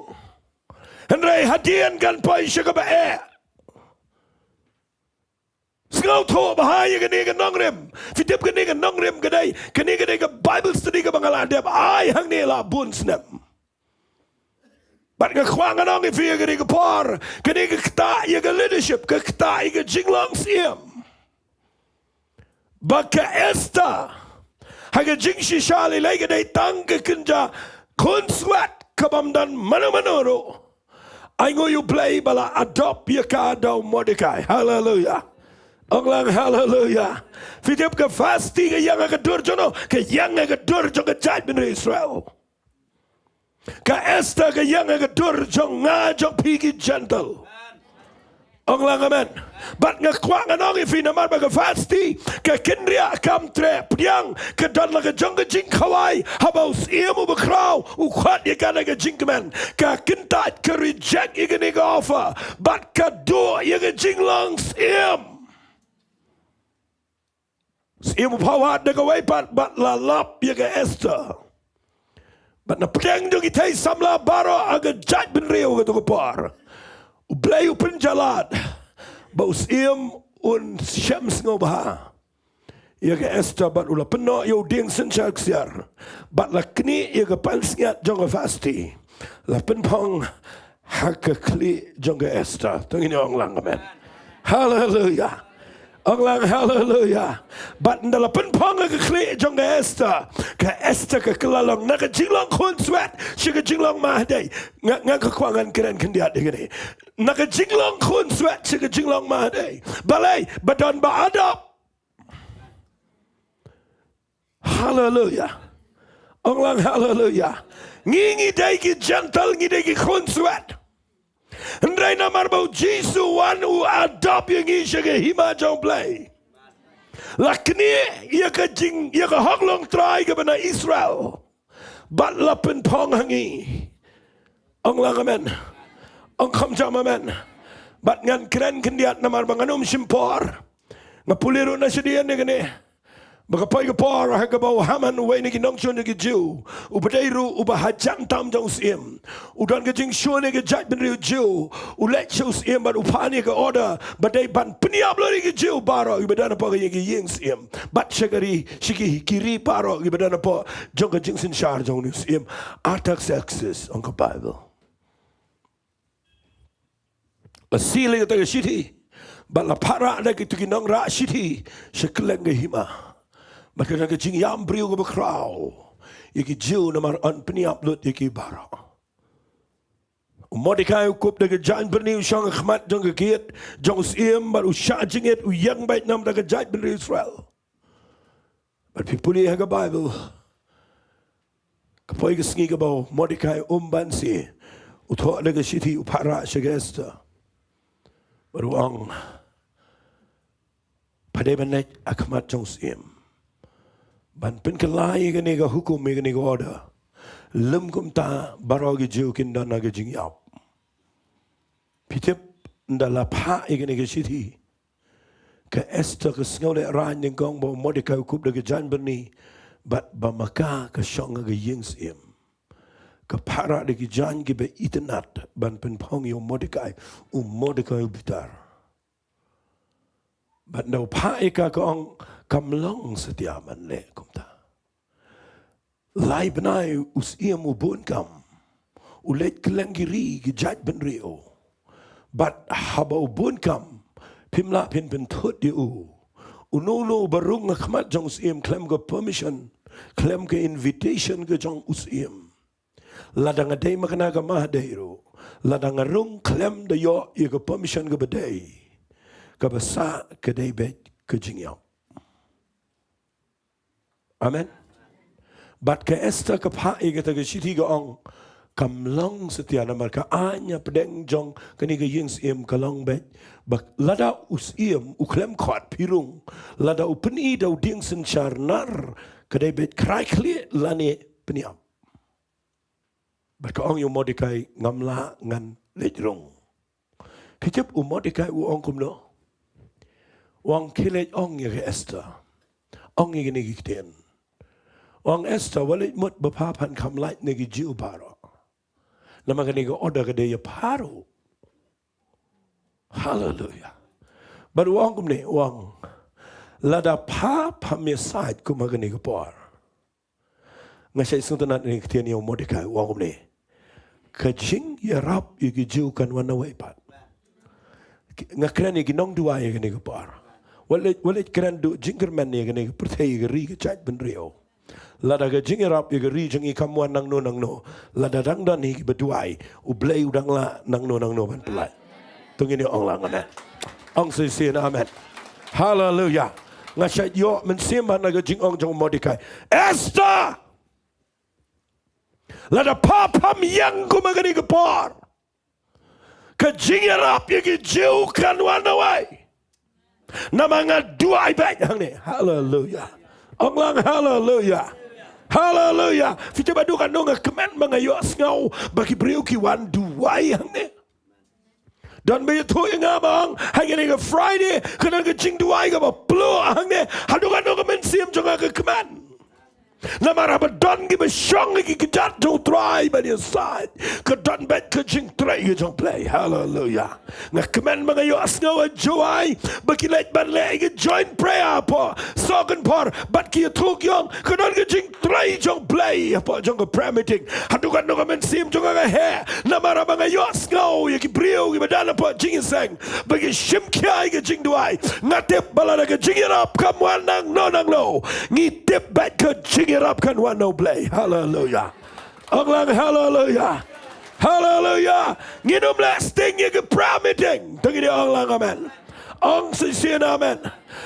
Hynrei hadien kan poi sha kaba eh. Sngewthuh bha ïa kane ka nongrim. Phi tip kane ka nongrim ka dei, kane ka dei ka Bible study kaba nga la dep ai hangne la bun snem. Bad nga kwah ngan ong ïa phi ha kane ka por, kane ka ktah ïa ka leadership, ka ktah ïa ka jinglong syiem. Ba ka Esther ha ka jingshisha lei lei ka dei tang ka kynja khunswet kabym don mano mano ruh. Ainguh ïa U Blei ba la adopt ïa ka da u Mordekai. Haleluia. Ong lang haleluya. Phi tip ka Vashti ka ïeng ha ka dur jong no, ka ïeng ha ka dur jong ka jaitbynriew Israel. Ka Esther ka ïeng ha ka dur jong nga jong phi ki Gentile. Ong lang amen. Bad nga kwah ngan ong ïa phi namar ba ka Vashti ka kynriah kam treh pdiang, ka don la ka jong ka jingkhawai haba u syiem uba khraw u khot ïa ka da ka jingkmen. Ka kyntait, ka reject ïa kane ka offer bad ka duh ïa ka jinglong syiem. Syiem u phah wad da kawei pat bad la lap ïa ka Esther. Bad na pdeng jong ki thei samla baroh ha ka jaitbynriew ha kato ka por, U Blei u pynjlan ba u syiem un shem sngewbha ïa ka Esther bad u la pynnoh ïa u dieng synshar ksiar bad la knieh ïa ka pansngiat jong ka Vashti. La pynphong ha ka khlieh jong ka Esther. To ngin ong lang amen. Haleluya. Ong lang haleluya. Bad ynda la pynphong ha ka khlieh jong ka Esther, ka Esther ka kylla long na ka jinglong khunswet sha ka jinglong mahadei. Nga, nga kwah ngan kren khyndiat ïa kane. Na ka jinglong khunswet sha ka jinglong mahadei. Balei? Ba don ba adop. Haleluya. Ong lang haleluya. Ngi ngi dei ki Gentile, ngi dei ki khunswet. Hynrei namar ba u Jisu u wan u adop ïa ngi sha ka hima jong U Blei. La knieh ïa ka jing, ïa ka hok longtrai kaba na Israel. Bad la pynphong ha ngi. Ong lang amen. Ong kham jam amen. Bad ngan kren khyndiat namar ba ngan ym shim por. Nga pule ruh na shadien ïa kane. Ba ka poi ka por ha kaba u Haman uwei na ki nongshun jong ki Jiw, uba dei ruh uba hajan tam jong u syiem, u don ka jingshun ïa ka jaitbynriew Jiw, u leit sha u syiem bad u pan ïa ka order ba dei ban pynïap lut ïa ki Jiw baroh kiba don hapoh ïa ka ïing syiem bad sha ka ri, sha ki, ki ri baroh kiba don hapoh jong ka jingsynshar jong u syiem. Artaxerxes, ong ka Baibl, la seal ïa kata ka shithi bad la phah rah da kito ki nongrah shithi sha kylleng ka hima. Bad ka don ka jingïam briew kaba khraw ïa ki Jiw namar yn pynïap lut ïa ki baroh. U Mordekai u kup da ka jaitbynriew, u shong ha khmat jong ka gate jong u syiem bad u shah jingit, u ïeng beit namar ka jaitbynriew Israel. Bad phi pule ha ka Baibl, ka poi ka sngi kaba u Mordekai um ban siew, u thoh da ka shithi, u phah rah sha ka Esther. Bad u ong, pha dei ban leit ha khmat jong u syiem ban pynkylla ïa kane ka hukum, ïa kane ka order. Lym kumta baroh ki Jiw kin don ha ka jingïap. Phi tip, ynda la phah ïa kane ka shithi, ka Esther ka sngewlehrain nyngkong ba u Mordekai u kup da ka jaiñbyrni bad ba ma ka ka shong ha ka ïing syiem. Ka phah rah da ki jaiñ kiba itynnad ban pynphong ïa u Mordekai, u Mordekai u bitar. Bad ynda u phah ïa ka, ka ong, kam long satia ban leh kumta. Lai bnai u syiem u bun kam, u leit kylleng ki ri ki jaitbynriew. Bad haba u bun kam, phim lah phin pynthut ïa u. Uno uno uba rung ha khmat jong u syiem khlem ka permission, khlem ka invitation ka jong u syiem. Lada nga dei ma kane ka mahadei ruh, lada nga rung khlem da ïoh ïa ka permission kaba dei, kaba sah ka dei beit ka jingïap. Amen. Bad ka Esther ka phah ïa kata ka shithi, ka ong, kam long satia namar ka aiñ hapdeng jong kane ka ïing syiem ka long beit ba lada u syiem u khlem khot phi rung, lada u pyni da u dieng synshar nar, ka dei beit khrai khlieh lane pynïap. Bad ka ong ïa u Mordekai, ngam lah, ngan leit rung. Phi tip u Mordekai u ong kumno? U ong, khie leit ong ïa ka Esther. Ong ïa kine ki ktien. U ong, Esther, wat leit mut ba pha phan kham lait na ki Jiw baroh. Namar kane ka order ka dei ïa pha ruh. Haleluya. Bad u ong kumne, u ong, lada pha pham ïasaid kum ha kane ka por. Nga shait sngewtynnad ïa kane ka ktien ïa u Mordekai, u ong kumne. Ka jingïarap ïa ki Jiw kan wan nawei pat. Ki, nga kren ïa ki nongduwai ïa kane ka por. Wat leit, wat leit kren duh jingkyrmen ïa kane ka pyrthei, ïa ka ri, ka jaitbynriew. Lada ka jingïarap ïa ka ri jong ngi kam wan nangno nangno, lada dang don hi kiba duwai, U Blei u dang lah nangno nangno ban pyllait. To ngin ïa ong lang amen. Ong shisien amen. Haleluya. Nga shait ïoh mynsiem ha ka jingong jong u Mordekai. Esther! Lada pha pham ïeng kumba kane ka por, ka jingïarap ïa ki Jiw kan wan na wei. Namar nga duwai beit hangne. Haleluya. Ong lang haleluya. Haleluya. Phi tip haduh katno nga kmen ba nga ïohsngew ba ki briew ki wan duwai hangne. Don ba ïathuh ïa nga ba ong ha kane ka Friday ka don ka jingduwai kaba pluh hangne. Haduh katno ka mynsiem jong nga ka kmen. Namar haba don kiba shong ha ki kjat jong u Trai ban ïasaid, ka don beit ka jingtrei ka jong U Blei. Haleluya. Nga kmen ba nga ïohsngew ha Jowai ba ki leit ban leh ïa ka joint prayer hapoh Sohkynphor bad ki ïathuh ki ong ka don ka jingtrei jong U Blei hapoh jong ka prayer meeting. Haduh katno ka mynsiem jong nga ka heh namar haba nga ïohsngew ïa ki briew kiba don hapoh jingïaseng ba ki shim khia ïa ka jingduwai. Nga tip ba lada ka jingïarap kam wan nangno nangno, ngi tip beit ka jingïarap kan wan na U Blei. Haleluya. Ong lang haleluya. Haleluya. Ngin ym leh sting ïa ka prayer meeting. To ngin ong lang amen. Ong shisien amen.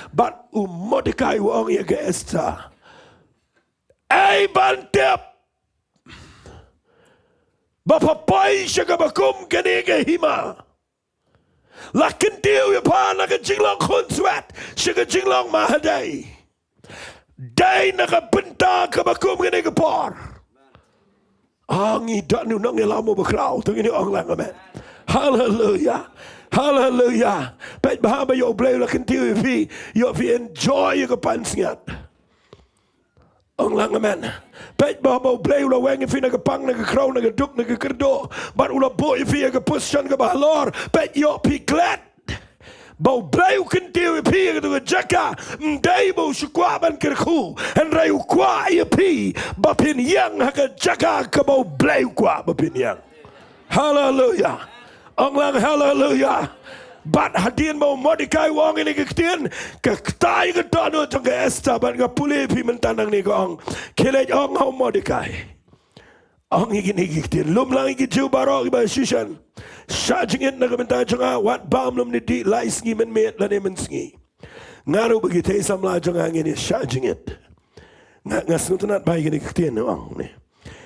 Bad u Mordekai u ong ïa ka Esther, ei ban tip ba pha poi sha kaba kum kane ka hima, la kyntiew ïa pha na ka jinglong khunswet sha ka jinglong mahadei. Dei na ka bynta kaba kum kane ka por. Ah, ngi don u nongïalam uba khraw, to ngin ong lang amen. Haleluya. Haleluya. Peit bha ba ïoh U Blei u la kyntiew ïa phi, ïoh phi enjoy ïa ka pansngiat. Ong lang amen. Peit bha ba U Blei u la weng ïa phi na ka pang, na ka khraw, na ka duk, na ka kyrduh. Bad u la buh ïa phi ha ka position kaba halor. Peit ïoh phi klet ba U Blei u kyntiew ïa phi ha katu ka jaka. Ym dei ba u shu kwah ban kyrkhu, hynrei u kwah ïa phi ba phin ïeng ha ka jaka kaba U Blei u kwah ba phin ïeng. Haleluya. Ong lang haleluya. Bad hadien ba u Mordekai u ong ïa kine ki ktien, ka ktai ka dohnud jong ka Esther, bad nga pule ïa phi mynta nangne ka ong, khie leit ong ha u Mordekai. Ong ïa kine ki ktien, lum lang ïa ki Jiw baroh kiba Shushan. Shah jingit na ka bynta jong nga, wat bam lum ne dih lai sngi mynmiet lane mynsngi. Nga ruh bad ki thei samla jong nga ngin ïa shah jingit. Nga, nga sngewtynnat bha ïa kine ki ktien, ong ne.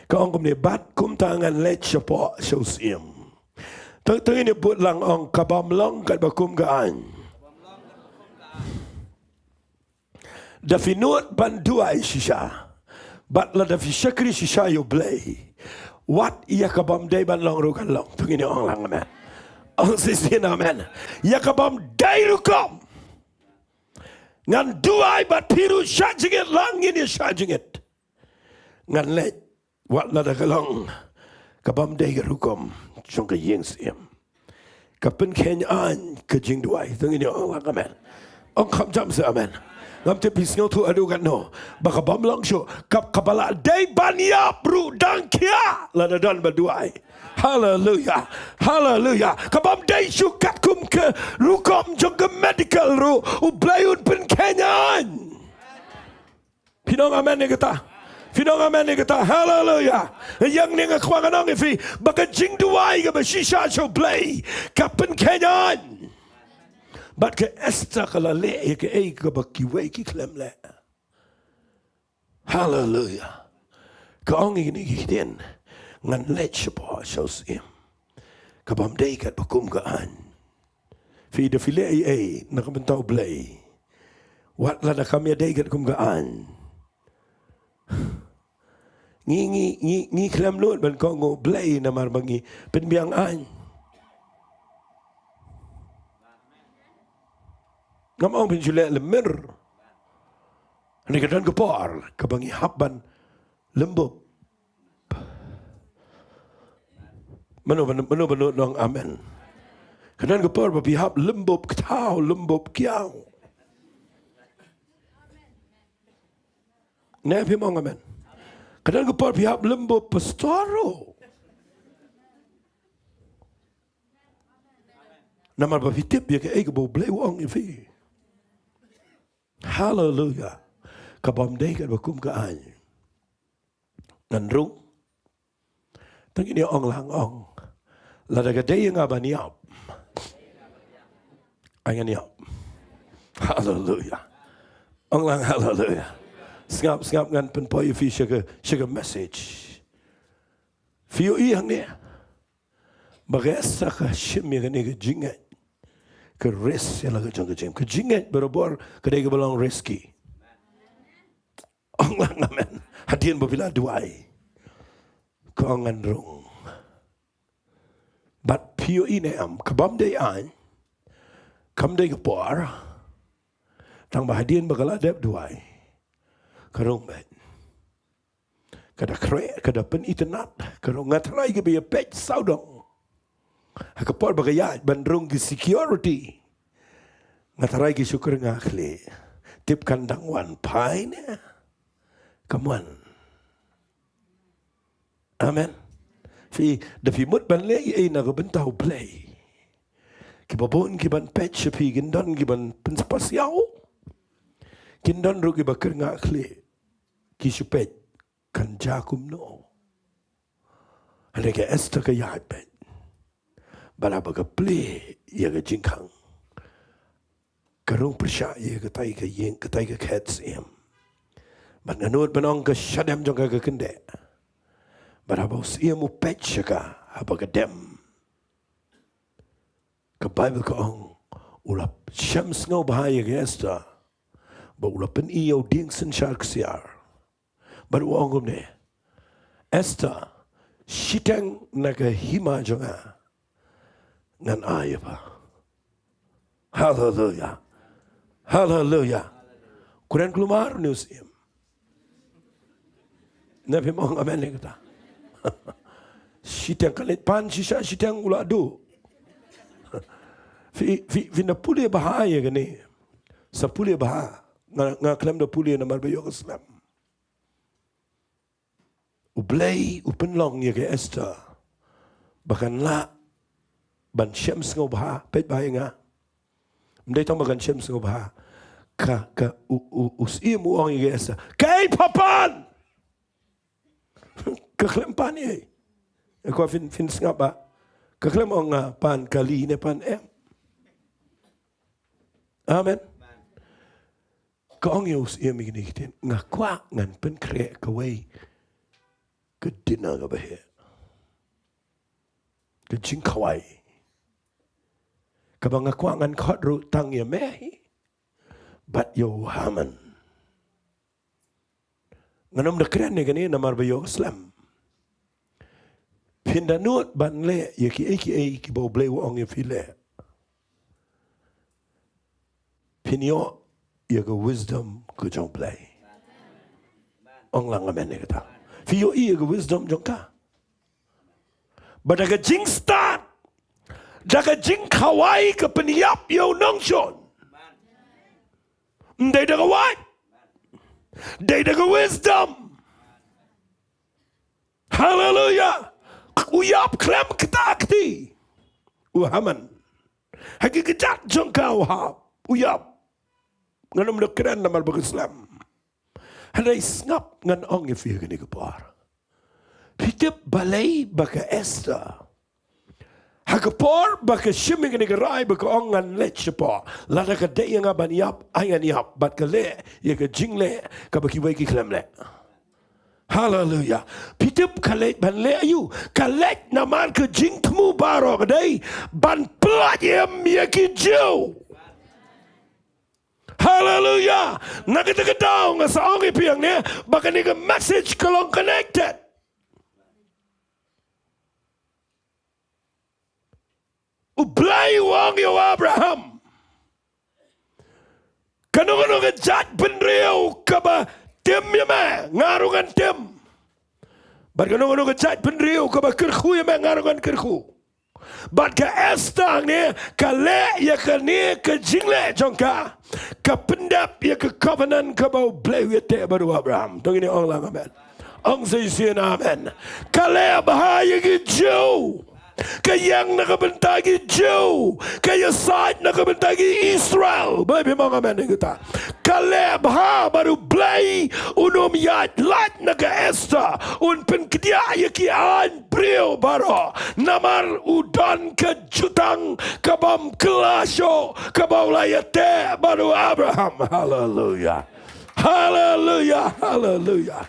Ka ong kumne, bad kumta ngan leit shapoh sha u syiem. To, to ngin ïa bud lang, ong, ka bym long katba kum ka aiñ. Da phi nud ban duwai shisha, bad lada phi shakri shisha ïa u Blei, wat ïa ka bym dei ban long ruh kan long. To ngin ïa ong lang amen. Ong shisien amen. Ïa ka bym dei rukom ngan duwai, bad phi ruh shah jingit lang, ngin ïa shah jingit. Ngan leit wat lada ka long ka bym dei ka rukom jong ka ïing syiem. Ka pynkheiñ aiñ ka jingduwai. To ngin ïa ong lang amen. Ong kham jam seh amen. Ngam tip phi sngewthuh haduh katno ba ka bym long shuh, ka, kaba la dei ban ïap ruh dang khia lada don ba duwai. Haleluya. Haleluya. Ka bym dei shuh katkum ka rukom jong ka medical ruh, u Blei un pynkheiñ aiñ. Phin ong amen ïa kata? Phin ong amen ïa kata? Haleluya. Ïa kane nga kwah ngan ong ïa phi ba ka jingduwai kaba shisha sha u Blei ka pynkheiñ aiñ. Bad ka Esther ka la leh ïa kaei kaba kiwei ki khlem leh. Haleluya. Ka ong ïa kine ki ktien, ngan leit shapoh sha u syiem. Ka bym dei katba kum ka aiñ. Phi, da phi leh ei ei na ka bynta u Blei, wat lada kam ïadei katkum ka aiñ. Ngi, ngi, ngi, ngi khlem nud ban kohnguh Blei namar ba ngi pynbiang aiñ. Ngam ong phin shu leh lymmer. Hynrei ka don ka por kaba ngi hap ban lymbup. Mano, mano, mano, mano nong amen? Ka don ka por ba phi hap lymbup kthaw, lymbup kiaw. Ne phim ong amen? Ka don ka por phi hap lymbup pastor ruh. Namar ba phi tip ïa kaei kaba u Blei u ong ïa phi. Haleluya. Ka bym dei katba kum ka aiñ. Ngan rung. Tang ïa ong lang ong. Lada ka dei ïa nga ban ïap, ai ngan ïap. Haleluya. Ong lang haleluya. Sngap, sngap, ngan pynpoi ïa phi sha ka, sha ka message. Phi ïohi hangne ba ka Esther ka shim ïa kane ka jingngeit, ka risk ïa la ka jong ka jingim. Ka jingngeit barabor ka dei kaba long risky. Ong lang amen. Hadien ba phi la duwai, ka ong ngan rung. Bad phi ïohi ne em, ka bym dei aiñ, kam dei ka por, tang ba hadien ba ka la dep duwai, ka rung beit. Ka da khreh, ka da pynitynnad, ka rung. Nga tharai kiba ïa peit sawdong ha ka por ba ka ïaid ban rung ki security, nga tharai ki shu kyrngah khlieh. Tip kan dang wan phai ne kam wan. Amen. Phi, da phi mut ban leh ei ei na ka bynta U Blei, kiba bun kiban peit sha phi kin don kiban pynspah siaw, kin don ruh kiba kyrngah khlieh, ki shu peit kan jia kumno. Hynrei ka Esther ka ïaid beit. Bad haba ka plie ïa ka jingkhang, ka rung pyrshah ïa katai ka ïing, katai ka khet syiem. Bad nga nud ban ong ka shadem jong ka ka kyndeh. Bad haba u syiem u peit sha ka haba ka dem, ka Baibl ka ong, u la shem sngewbha ïa ka Esther, bad u la pyni ïa u dieng synshar ksiar. Bad u ong kumne, Esther, shiteng na ka hima jong nga ngan ai ïa pha. Haleluya. Haleluya. Kren kulmar ne u syiem? Ne phim ong amen ïa kata? Shiteng, ka leit pan shisha shiteng u la duh. Phi, phi, phin da pule bha ïa kane. Sa pule bha. Nga, nga khlem da pule namar ba ïoh ka slem. U Blei u pynlong ïa ka Esther ba kan lah ban shem sngewbha. Peit bha ïa nga. Ym dei tang ba kan shem sngewbha. Ka, ka, u, u, u syiem u ong ïa ka Esther, kaei pha pan? Ka khlem pan ei. Ko, phin, phin sngap ba ka khlem ong nga pan kali ne pan em. Amen. Ka ong ïa u syiem ïa kine ki ktien, nga kwah ngan pynkhreh kawei ka dinner kaba heh, ka jingkhawai, kaba nga kwah ngan khot ruh tang ïa me hi bad ïa u Haman. Ngan ym da kren ïa kane namar ba ïoh slem. Phin da nud ban leh ïa kiei kiei kiba U Blei u ong ïa phi leh, phin ïoh ïa ka wisdom ka jong U Blei. Ong lang amen ïa kata. Phi ïohi ïa ka wisdom jong ka. Ba da ka jingstad, da ka jingkhawai ka pynïap ïa u nongshun. Ym dei da ka wait, dei da ka wisdom. Haleluya. U ïap khlem kata kti u Haman. Ha ki kjat jong ka u hap, u ïap. Ngan ym da kren namar ba ka slem. Hynrei sngap, ngan ong ïa phi ha kane ka por. Phi tip balei ba ka Esther, ha ka por ba ka shim ïa kane ka rai ba ka ong ngan leit shapoh, lada ka dei ïa nga ban ïap, ai ngan ïap, bad ka leh ïa ka jingleh kaba kiwei ki khlem leh. Haleluya. Phi tip ka leit ban leh aïu? Ka leit namar ka jingthmu baroh ka dei ban pyllait im ïa ki Jiw. Haleluya. Na kata ka daw nga sa ong ïa phi hangne ba kane ka message ka long connected. U Blei u ong ïa u Abraham, kano kano ka jaitbynriew kaba tim ïa me, nga ruh ngan tim. Bad kano kano ka jaitbynriew kaba kyrkhu ïa me, nga ruh ngan kyrkhu. Bad ka Esther hangne ka leh ïa kane ka jingleh jong ka, ka pyndep ïa ka covenant kaba U Blei u ïateh bad u Abraham. To ngin ong lang amen. Ong shisien amen. Ka leh bha ïa ki Jiw. Ka ïeng na ka bynta ki Jiw, ka ïasaid na ka bynta ki Israel. Balei phim ong amen ïa kata? Ka leh bha bad U Blei un ym ïaid lait na ka Esther, un pynkdiah ïa ki aiñ briew baroh, namar u don ka jutang ka bym kylla shuh kaba u la ïateh bad u Abraham. Haleluya. Haleluya. Haleluya.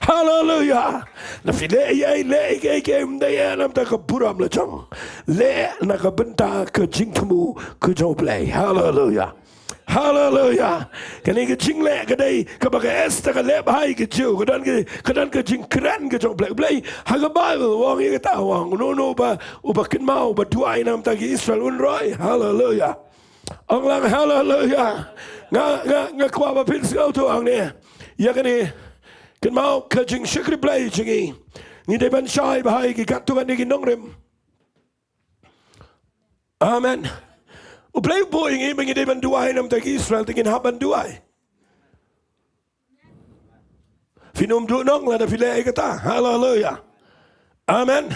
Haleluya. Na phi leh ïa, leh ïa, ïa, ïa, ym dei ïa namar ka burom la jong. Leh na ka bynta ka jingthmu ka jong U Blei. Haleluya. Haleluya. Kane ka jingleh ka dei kaba ka Esther ka leh bha ïa ki Jiw, ka don ka, ka don ka jingkren ka jong U Blei. U Blei ha ka Baibl u ong ïa kata, u ong uno uno uba, uba kynmaw, uba duwai namar ki Israel un roi. Haleluya. Ong lang haleluya. Nga, nga, nga kwah ba phin sngewthuh hangne. Ïa kane, kynmaw ka jingshakri Blei jong ngi. Ngi dei ban shai bha ïa ki katto katne ki nongrim. Amen. U Blei u buh ïa ngi ba ngi dei ban duwai namar ki Israel, te ngin hap ban duwai. Phin ym duh nong lada phi leh ïa kata. Haleluya. Amen.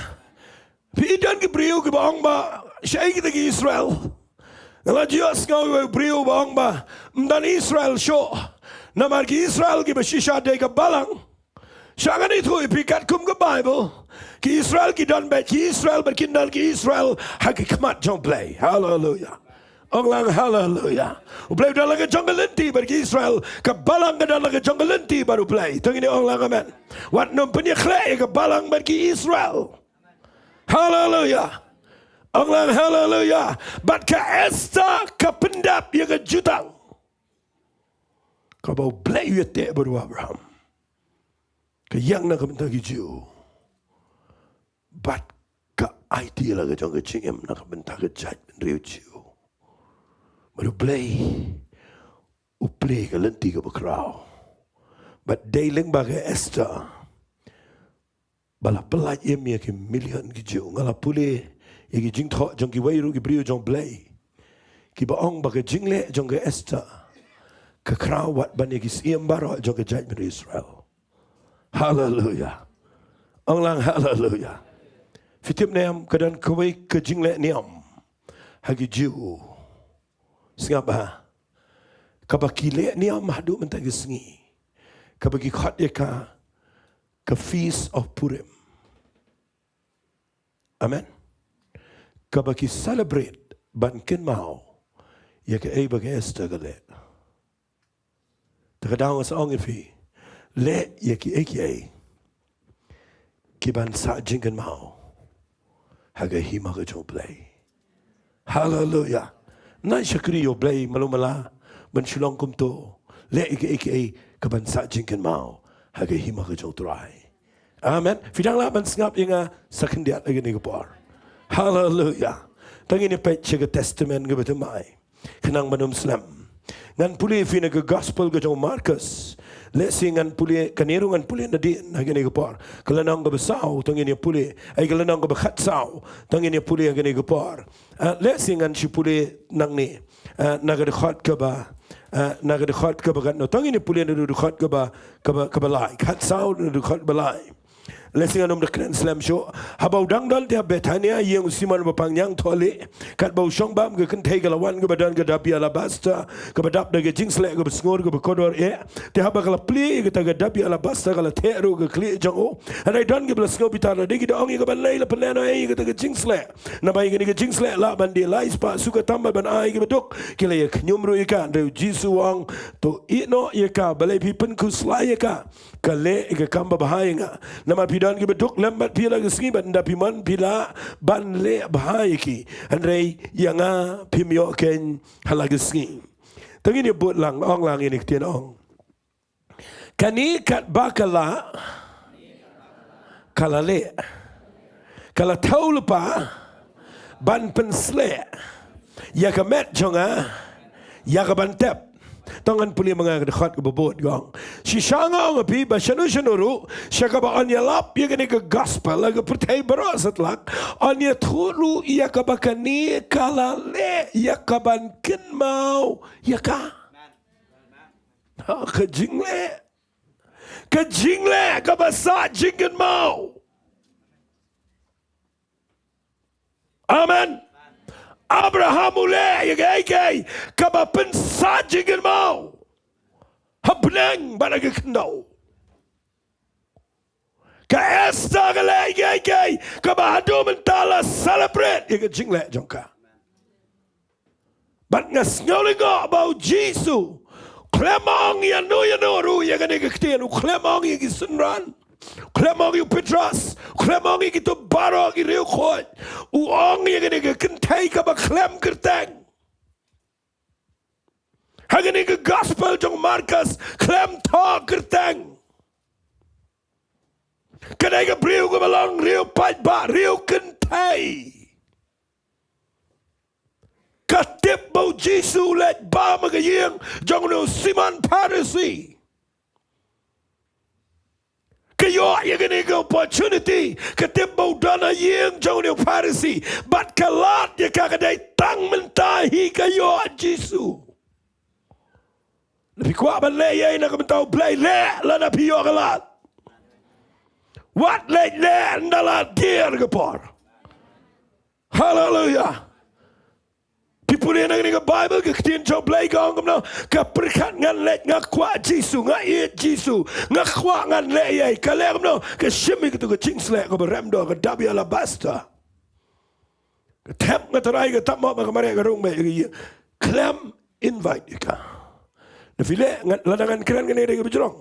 Phi don ki briew kiba ong ba shaei kita ki Israel. Nga la ju ïohsngew ïa u briew ba ong ba ym don Israel shuh. Namar ki Israel kiba shisha dei ka balang. Sha ngan ïathuh ïa phi katkum ka Baibl. Ki Israel ki don beit ki Israel bad kin don ki Israel ha ki khmat jong U Blei. Haleluya. Ong lang haleluya. U Blei u don la ka jong ka lynti bad ki Israel. Ka balang ka don la ka jong ka lynti bad U Blei. To ngin ong lang amen. Wat nym pynïakhleh ïa ka balang bad ki Israel. Haleluya. Ong lang haleluya. Bad ka Esther ka pyndep ïa ka jutang kaba U Blei u ïateh bad u Abraham. Ka ïeng na ka bynta ki Jiw. Bad ka aiti la ka jong ka jingim na ka bynta ka jaitbynriew Jiw. Bad U Blei u plie ka lynti kaba khraw. Bad dei lyngba ka Esther ba la pyllait im ïa ki million ki Jiw. Nga la pule ïa ki jingthoh jong kiwei ruh ki briew jong U Blei kiba ong ba ka jingleh jong ka Esther ka khraw wat ban ïa ki syiem baroh jong ka jaitbynriew Israel. Haleluya. Ong lang haleluya. Phi tip ne em, ka don kawei ka jingleh niam ha ki Jiw. Sngap bha. Kaba ki leh niam haduh mynta ka sngi. Kaba ki khot ïa ka ka Feast of Purim. Amen. Kaba ki celebrate ban kynmaw ïa kaei ba ka Esther ka leh. Te ka daw nga sa ong ïa phi, leh ïa kiei kiei ki ban sah jingkynmaw ha ka hima ka jong U Blei. Haleluya. Nang shakri ïa U Blei malu mala ban shu long kumto. Leh ïa kiei kiei ka ban sah jingkynmaw ha ka hima ka jong U Trai. Amen. Phi dang lah ban sngap ïa nga sa khyndiat ha kane ka por. Haleluya. To ngin ïa peit sha ka Testament kaba thymmai. Khnang ban ym slem. Ngan pule ïa phi na ka Gospel ka jong u Markos. Lehse ngan pule, kane ruh ngan pule nadien ha kane ka por. Ka lynnong kaba saw, to ngin ïa pule. Ai, ka lynnong kaba khatsaw, to ngin ïa pule ha kane ka por. Ah, lehse ngan shu pule nangne. Ah, na ka dkhot kaba, ah, na ka dkhot kaba katno. To ngin ïa pule na ka dkhot kaba, kaba, kaba lai. Khatsaw na ka dkhot kaba lai. Lehse ngan ym da kren slem shuh. Haba u dang don te ha Bethania, ïing u Simon ba pang ñiangthoh lieh, katba u shong bam, ka kynthei ka la wan kaba don ka dabi alabaster kaba dap da ka jingsleh kaba sngur kaba kordor eh. Te haba ka la plie ïa kata ka dabi alabaster, ka la theh ruh ha ka khlieh jong u. Hynrei don kiba la sngewbitar, lada ki da ong ïa ka ban lei, la pynlehnoh ïa kata ka jingsleh. Naba ïa kane ka jingsleh lah ban die lai spah suka tam bad ban ai ïa kiba duk. Ki la ïa khñium ruh ïa ka, hynrei u Jisu u ong, to ïeh noh ïa ka, balei phi pynkhuslai ïa ka? Ka leh ïa ka kam babha ïa nga. Namar phi don kiba duk lem bad phi ha la ka sngi, bad ynda phi mon phi lah ban leh bha ïa ki. Hynrei ïa nga phim ïoh keiñ ha la ka sngi. To ngin ïa bud lang, ong lang ïa kane ka ktien, ong. Kane katba ka lah, ka la leh. Ka la thew lypa ban pynsleh ïa ka met jong nga ïa ka ban tep. To ngan pule ma nga ka dkhot kaba bud, ka ong. Shisha nga ong ha phi ba shano shano ruh sha kaba yn ïalap ïa kane ka gospel ha ka pyrthei baroh satlak, yn ïathuh ruh ïa kaba kane ka la leh ïa ka ban kynmaw ïa ka. Ha, ka jingleh. Ka jingleh kaba sah jingkynmaw. Amen. Abraham u leh ïa kaei kaei kaba pynsah jingkynmaw. Ha bneng bad ha ka khyndew. Ka Esther ka leh ïa ka, kaba haduh mynta la celebrate ïa ka jingleh jong ka. Bad nga sngew lyngngoh ba u Jisu u khlem ong ïano ïano ruh ïa kane ka ktien, u khlem ong ïa ki synran, u khlem ong ïa u Petros, u khlem ong ïa kito baroh ki riewkhuid. U ong ïa kane ka kynthei kaba khlem kyrteng. Ha kane ka gospel jong u Markos khlem thoh kyrteng. Ka dei ka briew kaba long riew paidbah, riew kynthei. Ka tip ba u Jisu u leit bam ha ka ïing jong u Simon Pharisi. Ka ïoh ïa kane ka opportunity, ka tip ba u don ha ïing jong u Pharisi. Bad ka lad ïa ka, ka dei tang mynta hi ka ïoh Jisu. Lada phi kwah ban leh ei na ka bynta u Blei, leh lada phi ïoh ka lad. Wat leh, leh ynda la dier ka por. Haleluya. Phi pule na kane ka Baibl, ka ktien jong u Blei ka ong kumno, ka pyrkhat, ngan leit, nga kwah Jisu, nga ïeit Jisu, nga kwah ngan leh ei ei. Ka leh kumno, ka shim ïa kito ka jingsleh kaba rem doh, ka dabi alabaster. Ka thep, nga tharai ka thep mo, ba ka mareh ka rung beit ïa ka ïing. Khlem invite ïa ka. Lada phi leh, nga, lada ngan kren kane ka dei kaba jrong.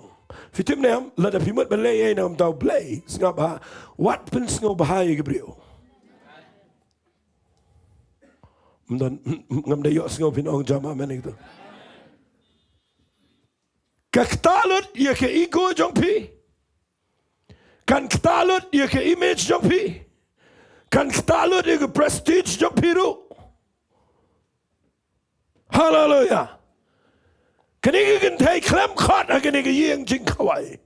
Phi tip ne em, lada phi mut ban leh ei ei na ka bynta u Blei, sngap bha, wat pynsngewbha ïa ki briew. Ym don, ngam da ïohsngew phin ong jam amen ïa kito. Ka ktah lut ïa ka ego jong phi. Kan ktah lut ïa ka image jong phi. Kan ktah lut ïa ka prestige jong phi ruh. Haleluya. Kane ka kynthei khlem khot ha kane ka ïing jingkhawai.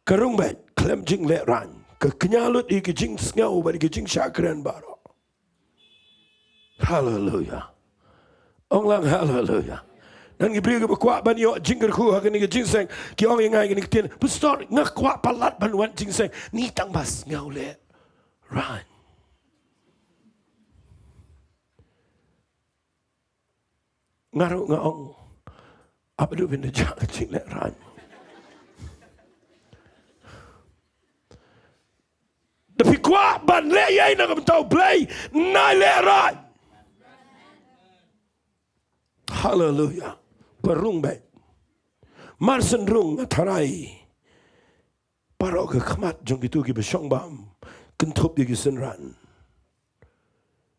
Ka rung beit, khlem jinglehrain. Ka kñia lut ïa ka jingsngew bad ïa ka jingshakren baroh. Haleluya. Ong lang haleluya. Don ki briew kiba kwah ban ïoh jingkyrkhu ha kane ka jingseng, ki ong ïa nga ïa kane ka ktien, Pastor, nga kwah palat ban wan jingseng. Ni tang ba sngewlehrain. Nga ruh nga ong, ap haduh phin da jah ka jinglehrain. Lada phi kwah ban leh ei ei na ka bynta u Blei, nai lehrain. Haleluya. Ka rung beit. Mar shen rung, nga tharai baroh ka khmat jong kito kiba shong bam, kynthup ïa ki synran,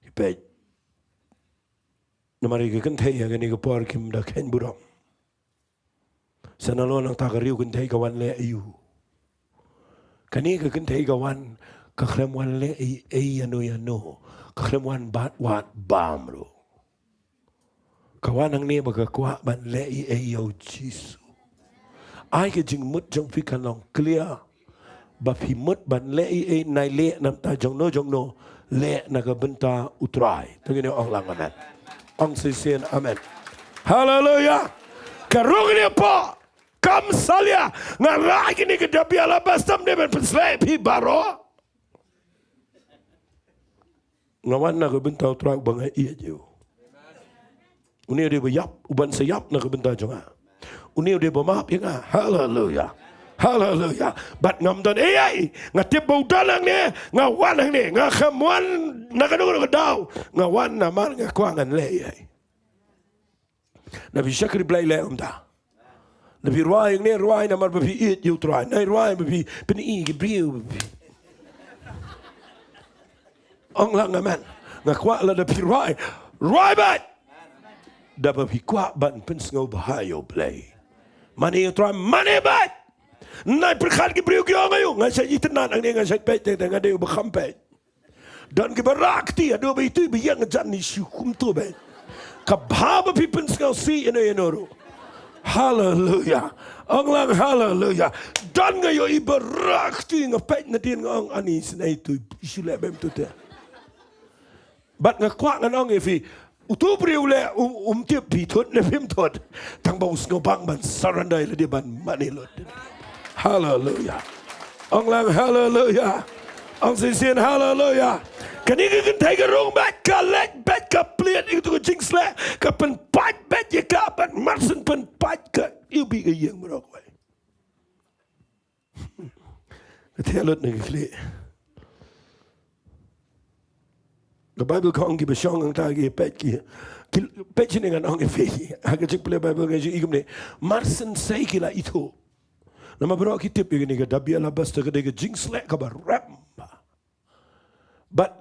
ki peit. Namar ïa ki kynthei ha kane ka por kim da kheiñ burom. Sa nalor nangta ka riew kynthei ka wan leh aïu? Kane ka kynthei ka wan, ka khlem wan leh ei ei ïano ïano. Ka khlem wan bat wad bam ruh. Ka wan hangne ba ka kwah ban leh ei ei ïa u Jisu. Ai ka jingmut jong phi kan long clear. Ba phi mut ban leh ei ei, nai leh na ka bynta jongno jongno, leh na ka bynta u Trai. To ngin ong lang amen. Ong shisien amen. Haleluya. Ka rung kane hapoh, kam salia, nga rah kine ki dabi alabaster, ym dei ban pynshlur ïa phi baroh. Nga wan na ka bynta u Trai uba nga ïeit ïa u. Une u dei ba ïap, uban sa ïap na ka bynta jong nga. Une u dei ba map ïa nga. Haleluya. Haleluya. Bad ngam don ei ei. Nga tip ba u don hangne, nga wan hangne. Nga khlem wan na kano kano ka daw. Nga wan namar nga kwah ngan leh ei ei. Lada phi shakri Blei, leh kumta. Lada phi rwai hangne, rwai namar ba phi ïeit ïa u Trai. Nai rwai ba phi pyni ïa ki briew. Ong lang amen. Nga kwah lada phi rwai, rwai beit. Da ba phi kwah ban pynsngewbha ïa u Blei. Mane ïa u Trai, mane beit. Nai pyrkhat ki briew ki ong aïu, nga shait itynnad hangne, nga shait peit, te te nga dei uba kham peit. Don kiba rah kti, haduh ba itu ba ïeng jan ni shu kumto beit. Ka bha ba phi pynsngewsih ïano ïano ruh. Haleluya. Ong lang haleluya. Don nga ïohi ba rah kti, nga peit nadien nga ong ani sngewsih tu, shu leh beit tu te. Bad nga kwah ngan ong ïa phi, uto u briew leh, u, um tip phi thut ne phim thut. Tang ba u sngewbang ban surrender ïa lade ban mane lut. Haleluya. Ong lang haleluya. Ong shisien haleluya. Kane ka kynthei ka rung beit, ka leit beit, ka plied ïa kato ka jingsleh, ka pynpait beit ïa ka, bad mar shen pynpait Tupi ka ïing baroh kawei. Ka theh lut na ki khlieh. Ka Baibl ka ong kiba shong hangta ki peit ki, ki peit shane ngan ong ïa phi. Ha ka jingpule Baibl ngi ju i kumne. Mar shen sei ki la ithuh. Namar baroh ki tip ïa kane ka dabi alabaster ka dei ka jingsleh kaba rem. Bad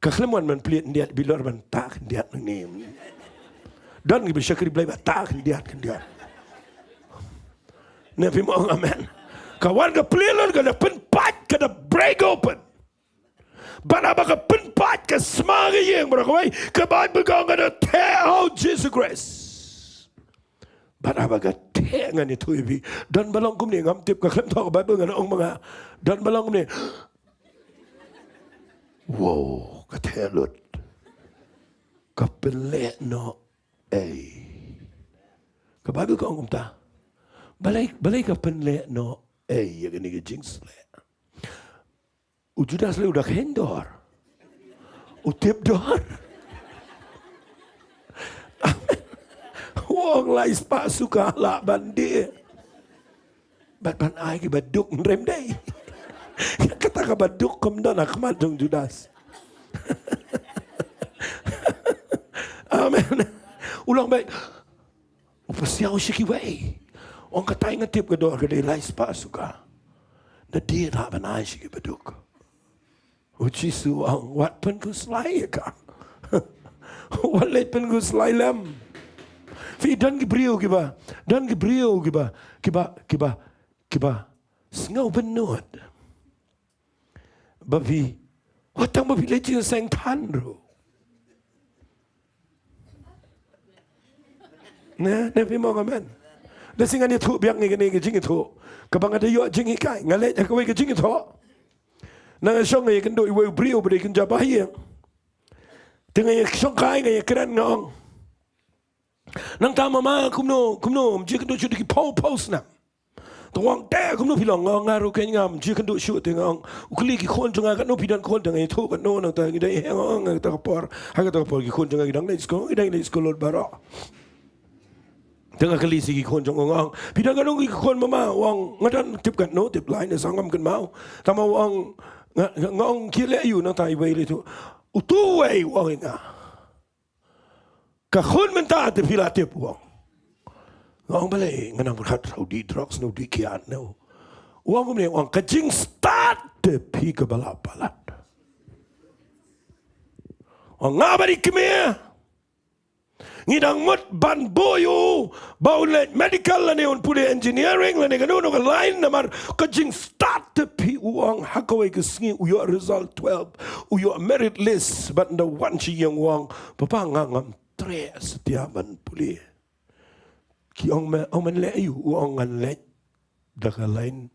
ka khlem wan ban plie khyndiat, bilor ban tah khyndiat nangne. Don kiba shakri Blei ba tah khyndiat khyndiat. Ne phi ong amen. Ka wan ka plie lor, ka da pynpait, ka da break open. Bad haba ka pynpait ka sma ka ïing baroh kawei, ka Baibl ka ong ka da theh ha u Jisu Khrist. Bad haba ka theh ngan ïathuh ïa phi. Don ba long kumne, ngam tip, ka khlem thoh ka Baibl ngan ong ma nga. Don ba long kumne. Wow, ka theh lut. Ka pynleh noh ei. Ka Baibl ka ong kumta. Balei, balei ka pynleh noh ei ïa kane ka jingsleh. U Judas lei u da kheiñ dor. U tip dor. U ong lai spah sukkar lah ban die. Bad ban ai kiba duk, hynrei ym dei. Kata kaba duk kam don ha khmat jong u Judas. Amen. U long beit. U pasiaw sha kiwei. Ong katai nga tip ka dor ka dei lai spah sukkar. Nga die lah ban ai sha kiba duk. U Jisu u ong wat pynkhuslai ïa ka. Wat leit pynkhuslai lem. Phi don ki briew kiba, don ki briew kiba, kiba, kiba, kiba sngew bynnud. Ba phi, wat tang ba phi leit jingseng than ruh. Ne, ne phi ong amen. Da shi ngan ïathuh biang ïa kane ka jingïathuh. Kaba nga da ïoh jinghikai, nga leit ha kawei ka jingïathoh. Nga shong nga ïakynduh iwei u briew ba dei kynja ba ïing. Te nga ïashongkai nga ïakren nga ong. Nangta mama kumno, kumno, ym ju ïakynduh shuh da ki phew phew snem. Te u ong te kumno phi long, nga ong nga ruh kein ngam ju ïakynduh shuh, te nga ong. U kylli ki khun jong nga katno phi don khun, te nga ïathuh katno, nangta ngi dang ïeng, nga ong ha kata ka por, ha kata ka por ki khun jong nga ki dang leit skul, ki dang leit skul lut baroh. Te nga kylli sha ki khun jong u, nga ong phi don katno ki khun mama, u ong nga don tip katno, tip lai ne saw ngam kynmaw. Tangba u ong nga, nga, nga ong ki leh aïu, nangta iwei leh tu. Utu uwei u ong ïa nga. Ka khun mynta te phi la tip, u ong. Nga ong balei, nga nang pyrkhat u dih drugs ne u dih kiad ne u. U ong kumne, u ong ka jingstad te phi kaba la palat. U ong nga bad i kmie. Ngi dang mut ban buh ïa u ba un leit medical lane un pule engineering lane kano kano ka line namar ka jingstad te phi, u ong ha kawei ka sngi u ïoh result twelve, u ïoh merit list bad ynda wan sha ïing u ong, papa nga ngam treh satia ban pule. Ki ong me, ong men leh aïu, u ong ngan leit da ka line,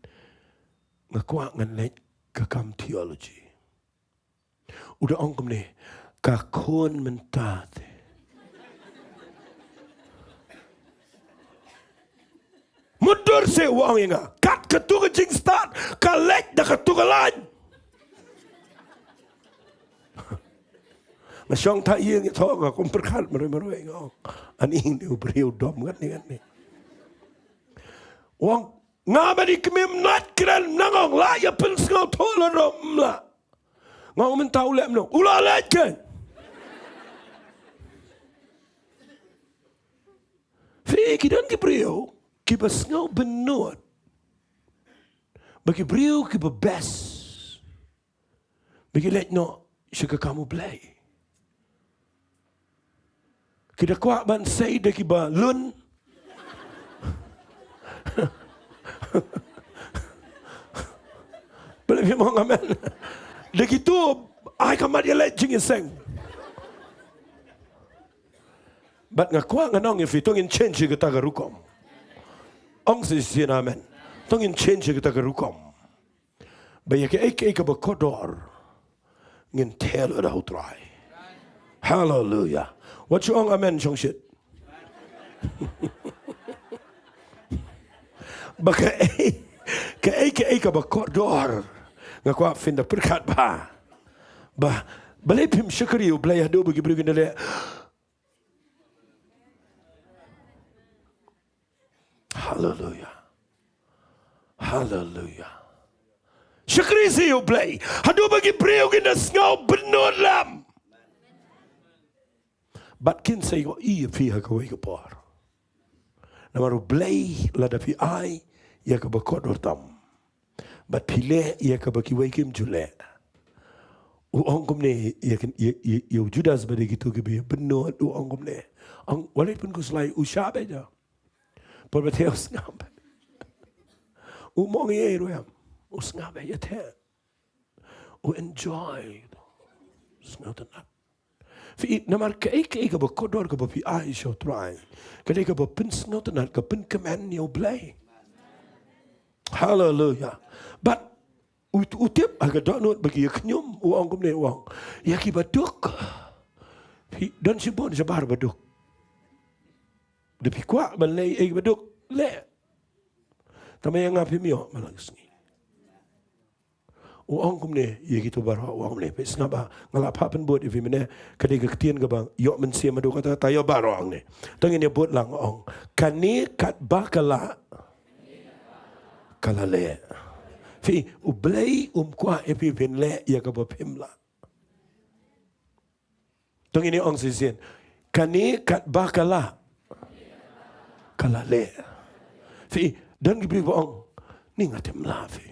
nga kwah ngan leit ka kam theology. U da ong kumne, ka khun mynta te. Mutdur seh u ong ïa nga, kat katu ka jingstad, ka leit da katu ka line. Nga shong tha ïing ïathoh nga kum pyrkhat marwei marwei nga ong. Ani ne u briew dom ngat ne ngat ne. U ong nga bad i kmie ym nat kren nang ong la ïa pynsngewthuh la rom la. Nga ong mynta u leh mano? U la leit kein. Phi, ki don ki briew kiba sngew bynnud ba ki briew kiba best ba ki leit noh sha ka kam U Blei. Ki da kwah ban sei da kiba lun. Balei phim ong amen? Da kitu ai ka mat ïaleit jingïaseng. Bad nga kwah ngan ong ïa phi, to ngin change ïa kata ka rukom. Ong shisien amen. To ngin change ïa kata ka rukom. Ba ïa kaei kaei kaba kordor ngin theh lut ha U Trai. Haleluia. Wat shu ong amen shongshit. Ba kaei kaei kaei kaba kordor, nga kwah phin da pyrkhat bha. Ba balei phim shakri ïa U Blei haduh ba ki briew kin da leh. Haleluya. Haleluya. Shakri sha ïa U Blei. Haduh ba ki briew kin da sngew bynnud lem. Bad kin sa ïohi ïa phi ha kawei ka por. Namar U Blei lada phi ai ïa kaba kordor tam, bad phi leh ïa kaba kiwei kim ju leh. U ong kumne ïa kin, ïa, ïa, ïa u Judas bad ïa kito kiba ïa bynnud, u ong kumne. Ong, wat leit pynkhuslai, u shah beit ïa. Por ba te u sngap. U mong ïa ruh em. U sngap ïa te. U enjoy. Sngewtynnat. Phi, namar kaei kaei kaba kordor kaba phi ai sha U Trai, ka dei kaba pynsngewtynnat, ka pynkmen ïa U Blei. Haleluya. Bad u, u tip ha ka dohnud ba ki ïa khñium, u ong kumne, u ong, ïa kiba duk, phi don shibun shabar ba duk. Da phi kwah ban leh ïa kiba duk, leh. Tangba ïa nga phim ïoh man la ka sngi. U ong kumne ïa kito baroh, u ong kumne, phi sngap ba nga la phah pynbud ïa phi mynne, ka dei ka ktien kaba ïoh mynsiem haduh katta, ta ïoh baroh, ong ne. To ngin ïa bud lang, ong. Kane katba ka lah, ka la leh. Phi, U Blei um kwah ïa phi phin leh ïa kaba phim lah. To ngin ïa ong shisien. Kane katba ka lah, ka la leh. Phi, don ki briew ba ong, ni nga te ym lah phi.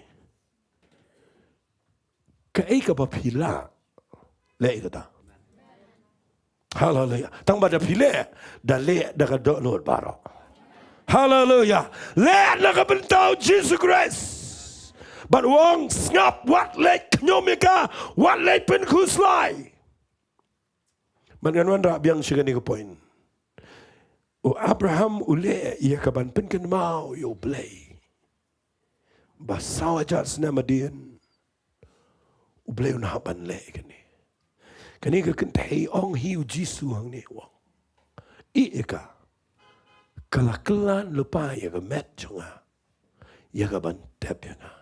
Kaei kaba phi lah, leh ïa kata. Haleluya. Tangba da phi leh, da leh da ka dohnud baroh. Haleluya. Leh na ka bynta U Jisu Khrist. Bad u ong, sngap, wat leit khñium ïa ka, wat leit pynkhuslai. Bad ngan wanrah biang sha kane ka point. U Abraham u leh ïa ka ban pynkynmaw ïa U Blei. Ba saw hajar snem hadien, U Blei un hap ban leh kane. Kane ka kynthei, ong hi U Jisu hangne, u ong, ïa ka, ka la kyllan lypa ïa ka met jong nga, ïa ka ban tep ïa nga.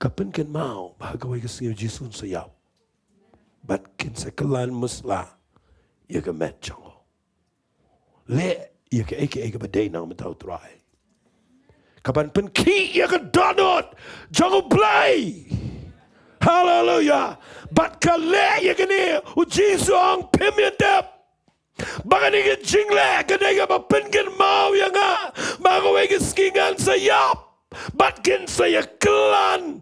Ka pynkynmaw ba ha kawei ka sngi U Jisu un sa ïap. Bad kin sa kyllan musla ïa ka met jong u. Leh ïa kaei kaei kaba dei na ka bynta U Trai. Ka ban pynkhih ïa ka dohnud jong U Blei. Haleluya. Bad ka leh ïa kane, U Jisu ong, phim ïatep ba kane ka jingleh ka dei kaba pynkynmaw ïa nga ba ha kawei ka sngi ngan sa ïap. Bad kin sa ïa kyllan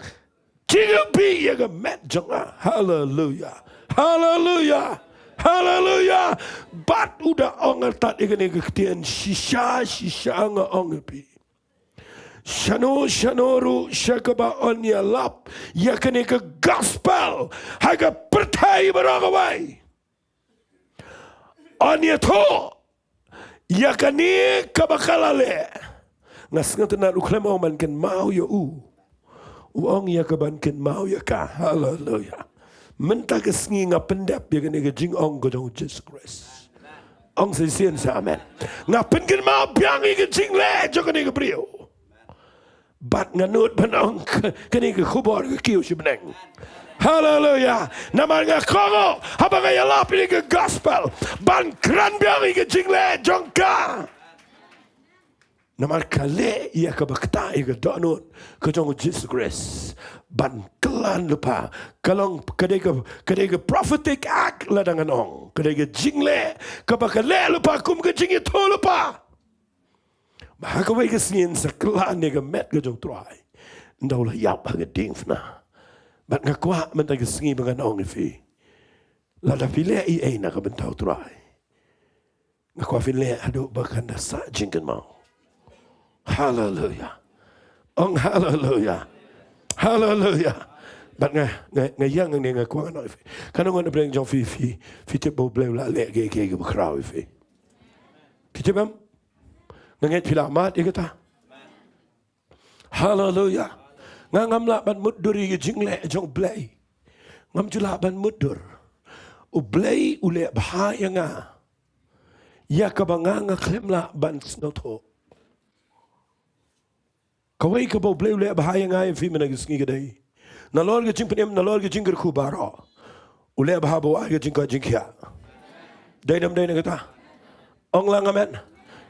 jingïabih ïa ka met jong nga. Haleluya. Haleluya. Haleluya. Bad u da ong artat ïa kane ka ktien, shisha, shisha nga ong ïa phi, shano shano ruh sha kaba yn ïalap ïa kane ka gospel ha ka pyrthei baroh kawei, yn ïathuh ïa kane kaba ka la leh. Nga sngewtynnat, u khlem ong ban kynmaw ïa u, u ong ïa ka ban kynmaw ïa ka. Haleluya. Mynta ka sngi nga pyndep ïa kane ka jingong ka jong U Jisu Khrist. Ong shisien sa amen. Nga pynkynmaw biang ïa ka jingleh jong kane ka briew. Bad nga nud ban ong, ka, kane ka khubor ka kiew shibneng. Haleluya. Namar nga kohnguh haba nga ïalap ïa ka gospel ban kren biang ïa ka jingleh jong ka. Namar ka leh ïa kaba ktah ïa ka dohnud ka jong U Jisu Khrist ban kyllan lypa. Ka long, ka dei ka, ka dei ka prophetic act lada ngan ong. Ka dei ka jingleh kaba ka leh lypa kum ka jingïathuhlypa. Ba ha kawei ka sngi yn sa kyllan ïa ka met ka jong U Trai. Ynda u la ïap ha ka diengphna. Bad nga kwah mynta ka sngi ba ngan ong ïa phi, lada phi leh ei ei na ka bynta U Trai, nga kwah phin leh haduh ba kan da sah jingkynmaw. Haleluya. Ong haleluya. Haleluya. Bad nga, nga, nga ïeng hangne, nga kwah ngan ong ïa phi. Katno ngut na pdeng jong phi, phi, phi tip ba U Blei u la leh kiei kiei kiba khraw ïa phi? Phi tip em? Nga ngeit phi la mad ïa kata. Haleluya. Nga ngam lah ban mutdur ïa ka jingleh jong U Blei. Ngam ju lah ban mutdur. U Blei u leh bha ïa nga ïa kaba nga, nga khlem lah ban sngewthuh. Kawei kaba U Blei u leh bha ïa nga, ïa phi mynta ka sngi ka dei, nalor ka jingpynim, nalor ka jingkyrkhu baroh, u leh bha ba u ai ka jingkoit jingkhiah. Dei ne ym dei na kata? Ong lang amen.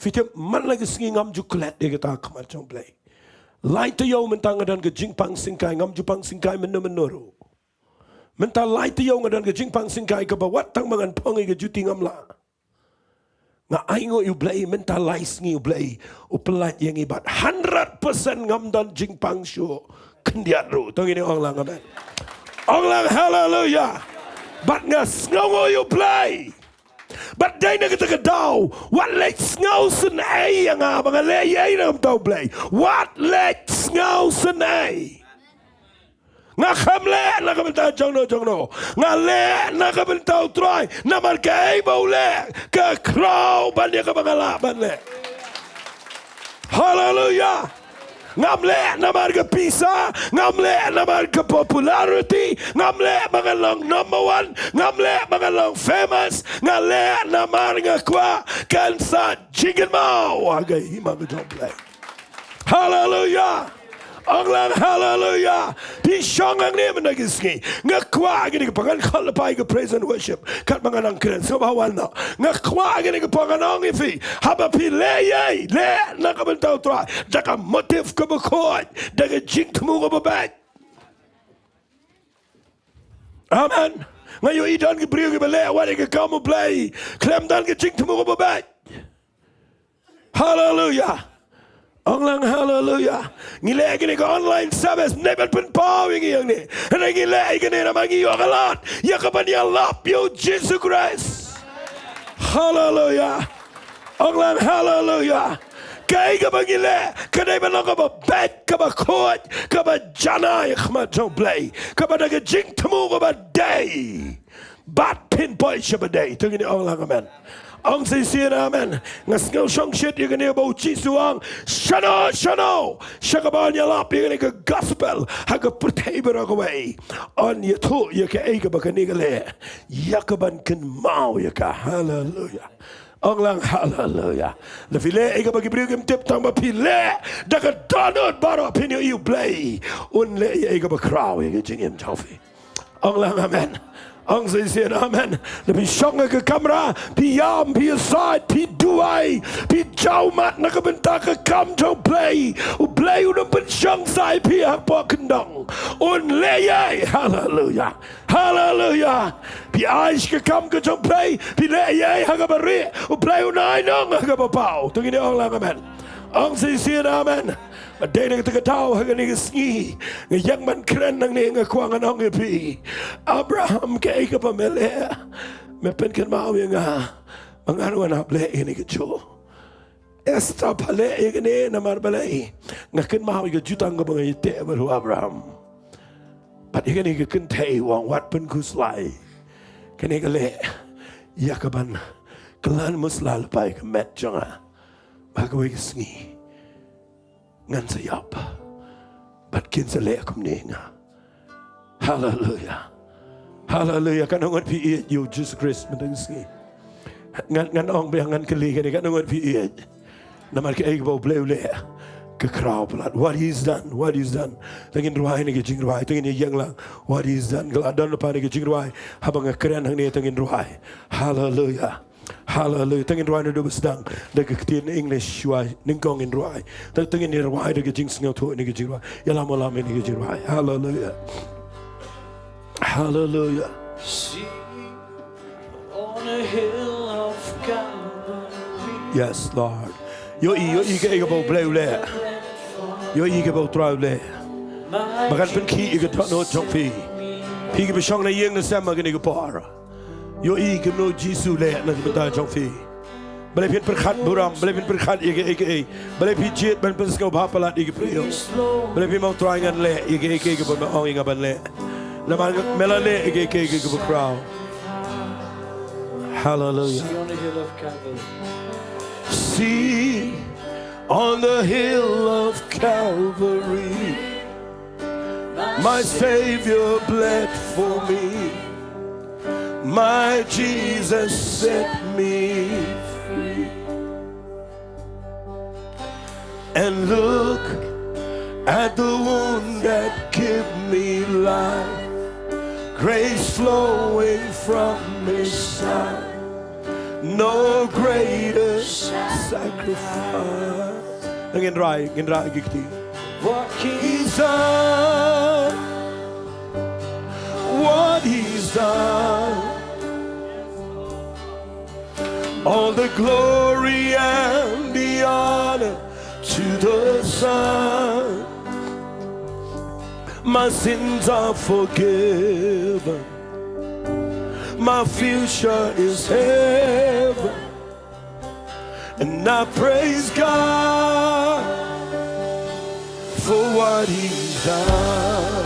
Phi tip man la ka sngi ngam ju klet ïa kata ha khmat jong U Blei. Lai taïew mynta nga don ka jingpang syngkai, ngam ju pang syngkai mynno mynno ruh. Mynta lai taïew nga don ka jingpang syngkai kaba wat tang ba ngan phong ïa ka juti ngam lah. Nga ainguh ïa U Blei mynta lai sngi U Blei u pyllait ïa ngi bad hundred percent ngam don jingpang shuh khyndiat ruh. To ngin ong lang amen. Ong lang haleluya. Bad nga sngewnguh ïa U Blei. Bad dei na kata ka daw wat leit sngewsynei ïa nga ba nga leh ïa ei na ka bynta U Blei. Wat leit sngewsynei. Nga khlem leh na ka bynta jongno jongno. Nga leh na ka bynta U Trai. Namar kaei ba u leh ka khraw ban ïa kaba nga lah ban leh. Haleluya. Ngam leh namar ka pisa, ngam leh namar ka popularity, ngam leh ba ngan long number one, ngam leh ba ngan long famous, nga leh namar nga kwah kan sa jingkynmaw ha ka hima ka jong U Blei. Haleluya. Ong lang haleluya. Phi shong hangne mynta ka sngi. Nga kwah kane ka pyngan khot lypa ïa ka praise and worship. Katba nga nang kren sngewbha wan noh. Nga kwah kane ka pyngan ong ïa phi. Haba phi leh ïa ei, leh na ka bynta U Trai. Da ka motive kaba khuid. Da ka jingthmu kaba beit. Amen. Nga ïohi don ki briew kiba leh wat ïa ka kam U Blei khlem don ka jingthmu kaba beit. Haleluya. Ong lang haleluya. Ngi leh kane ka online service ne ban pynpaw ïa ngi ïa ngi. Hynrei ngi leh ïa kane namar ngi ïoh ka lad ïa ka ban ïalap ïa U Jisu Khrist. Haleluya. Ong lang haleluya. Kaei kaba ngi leh ka dei ban long kaba beit, kaba khuid, kaba janai ha khmat jong U Blei, kaba da ka jingthmu kaba dei. Bad phin poi sha ba dei. To ngin ong lang amen. Ong shisien amen. Nga sngew shongshit ïa kane ba U Jisu u ong, shano shano sha kaba yn ïalap ïa kane ka gospel ha ka pyrthei baroh kawei, yn ïathuh ïa kaei kaba kane ka leh ïa ka ban kynmaw ïa ka. Haleluya. Ong lang haleluya. Lada phi leh ïa kaba ki briew kim tip, tang ba phi leh da ka dohnud baroh, phin ïohi U Blei un leh ïa kaba khraw ïa ka jingim jong phi. Ong lang amen. Ong shisien amen. Lada phi shong ha ka kamra, phi ïam, phi ïasaid, phi duwai, phi jaw mat na ka bynta ka kam jong U Blei, U Blei un ym pynshong sa ïa phi hapoh kyndong. Un leh ïa ei. Haleluya. Haleluya. Phi ai sha ka kam ka jong U Blei, phi leh ïa ei ha kaba rieh, U Blei un ai noh ha kaba paw. To ngin ong lang amen. Ong shisien amen. Bad dei na kata ka daw ha kane ka sngi nga ïeng ban kren nangne, nga kwah ngan ong ïa phi, Abraham, kaei kaba me leh? Me pynkynmaw ïa nga ba ngan wan hap leh ïa kane kajuh. Esther, pha leh ïa kane namar balei? Nga kynmaw ïa ka jutang kaba nga ïateh bad u Abraham. Bad ïa kane ka kynthei, u ong wat pynkhuslai. Kane ka leh ïa ka ban khlad musla lypa ïa ka met jong nga. Ba ha kawei ka sngi ngan sa ïap bad kin sa leh kumne ïa nga. Haleluya. Haleluya. Katno ngut phi ïeit ïa U Jisu Khrist mynta ka sngi? Ngan, ngan ong biang, ngan kylli kane, katno ngut phi ïeit? Namar kaei kaba U Blei u leh ka khraw palat. What he's done, what he's done. To ngin rwai kane ka jingrwai, to ngin ïeng lang. What he's done. Ka la don lypa kane ka jingrwai haba nga kren hangne, to ngin rwai. Haleluya. Haleluya. To ngin rwai naduh ba sdang da ka ktien English shuwa, nyngkong ngin rwai. To, to ngin rwai da ka jingsngewthuh kane ka jingrwai. Ïalam ïalam kane ka jingrwai. Haleluya. Haleluya. See on a hill of Calvary. Yes, Lord. Ïohi, ïohi kaei kaba U Blei u leh. Ïohi kaba U Trai u leh. Ba kan pynkhih ïa ka dohnud jong phi. Phi kiba shong na ïing na sem ha kane ka por. Ïohi kumno U Jisu u leh na ka bynta jong phi. Balei phin pyrkhat burom, balei phin pyrkhat ïa kaei kaei. Balei phi jied ban pynsngewbha palat ïa ki briew. Balei phi ong Trai ngan leh ïa kaei kaei kaba me ong ïa nga ban leh. Namar me la leh ïa kaei kaei kaba khraw. Haleluya. See on the hill of Calvary. My Savior bled for me. My Jesus set me free. And look at the wound that give me life. Grace flowing from his side. No greater sacrifice. Ngin rai, ngin rai ki kti. What he's done, what he's done. All the glory and the honor to the Son. My sins are forgiven. My future is heaven. And I praise God for what he's done.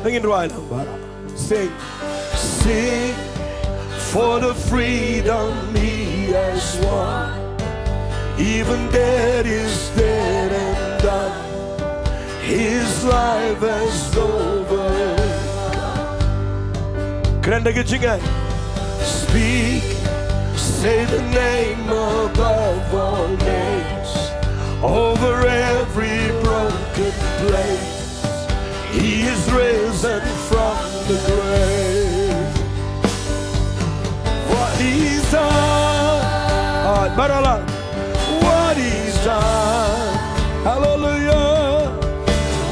Ngin rai lang baroh. Sing. Sing for the freedom he has won. Even death is dead and done. His life has overcome. Kren da ka jingngeit. Speak, say the name above all names. Over every broken place, he is risen from the grave. What he's done. Alright, baroh lang. What he's done. Hallelujah.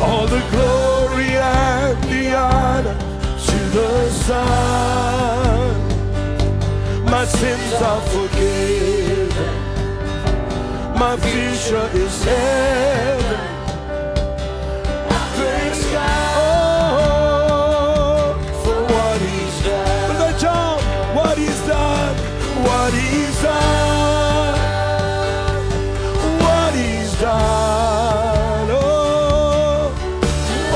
All the glory and the honor to the Son. My sins are forgiven. My future is heaven. Praise God. Oh, for what he's done. Put that down. What he's done. What he's done. What he's done. Oh,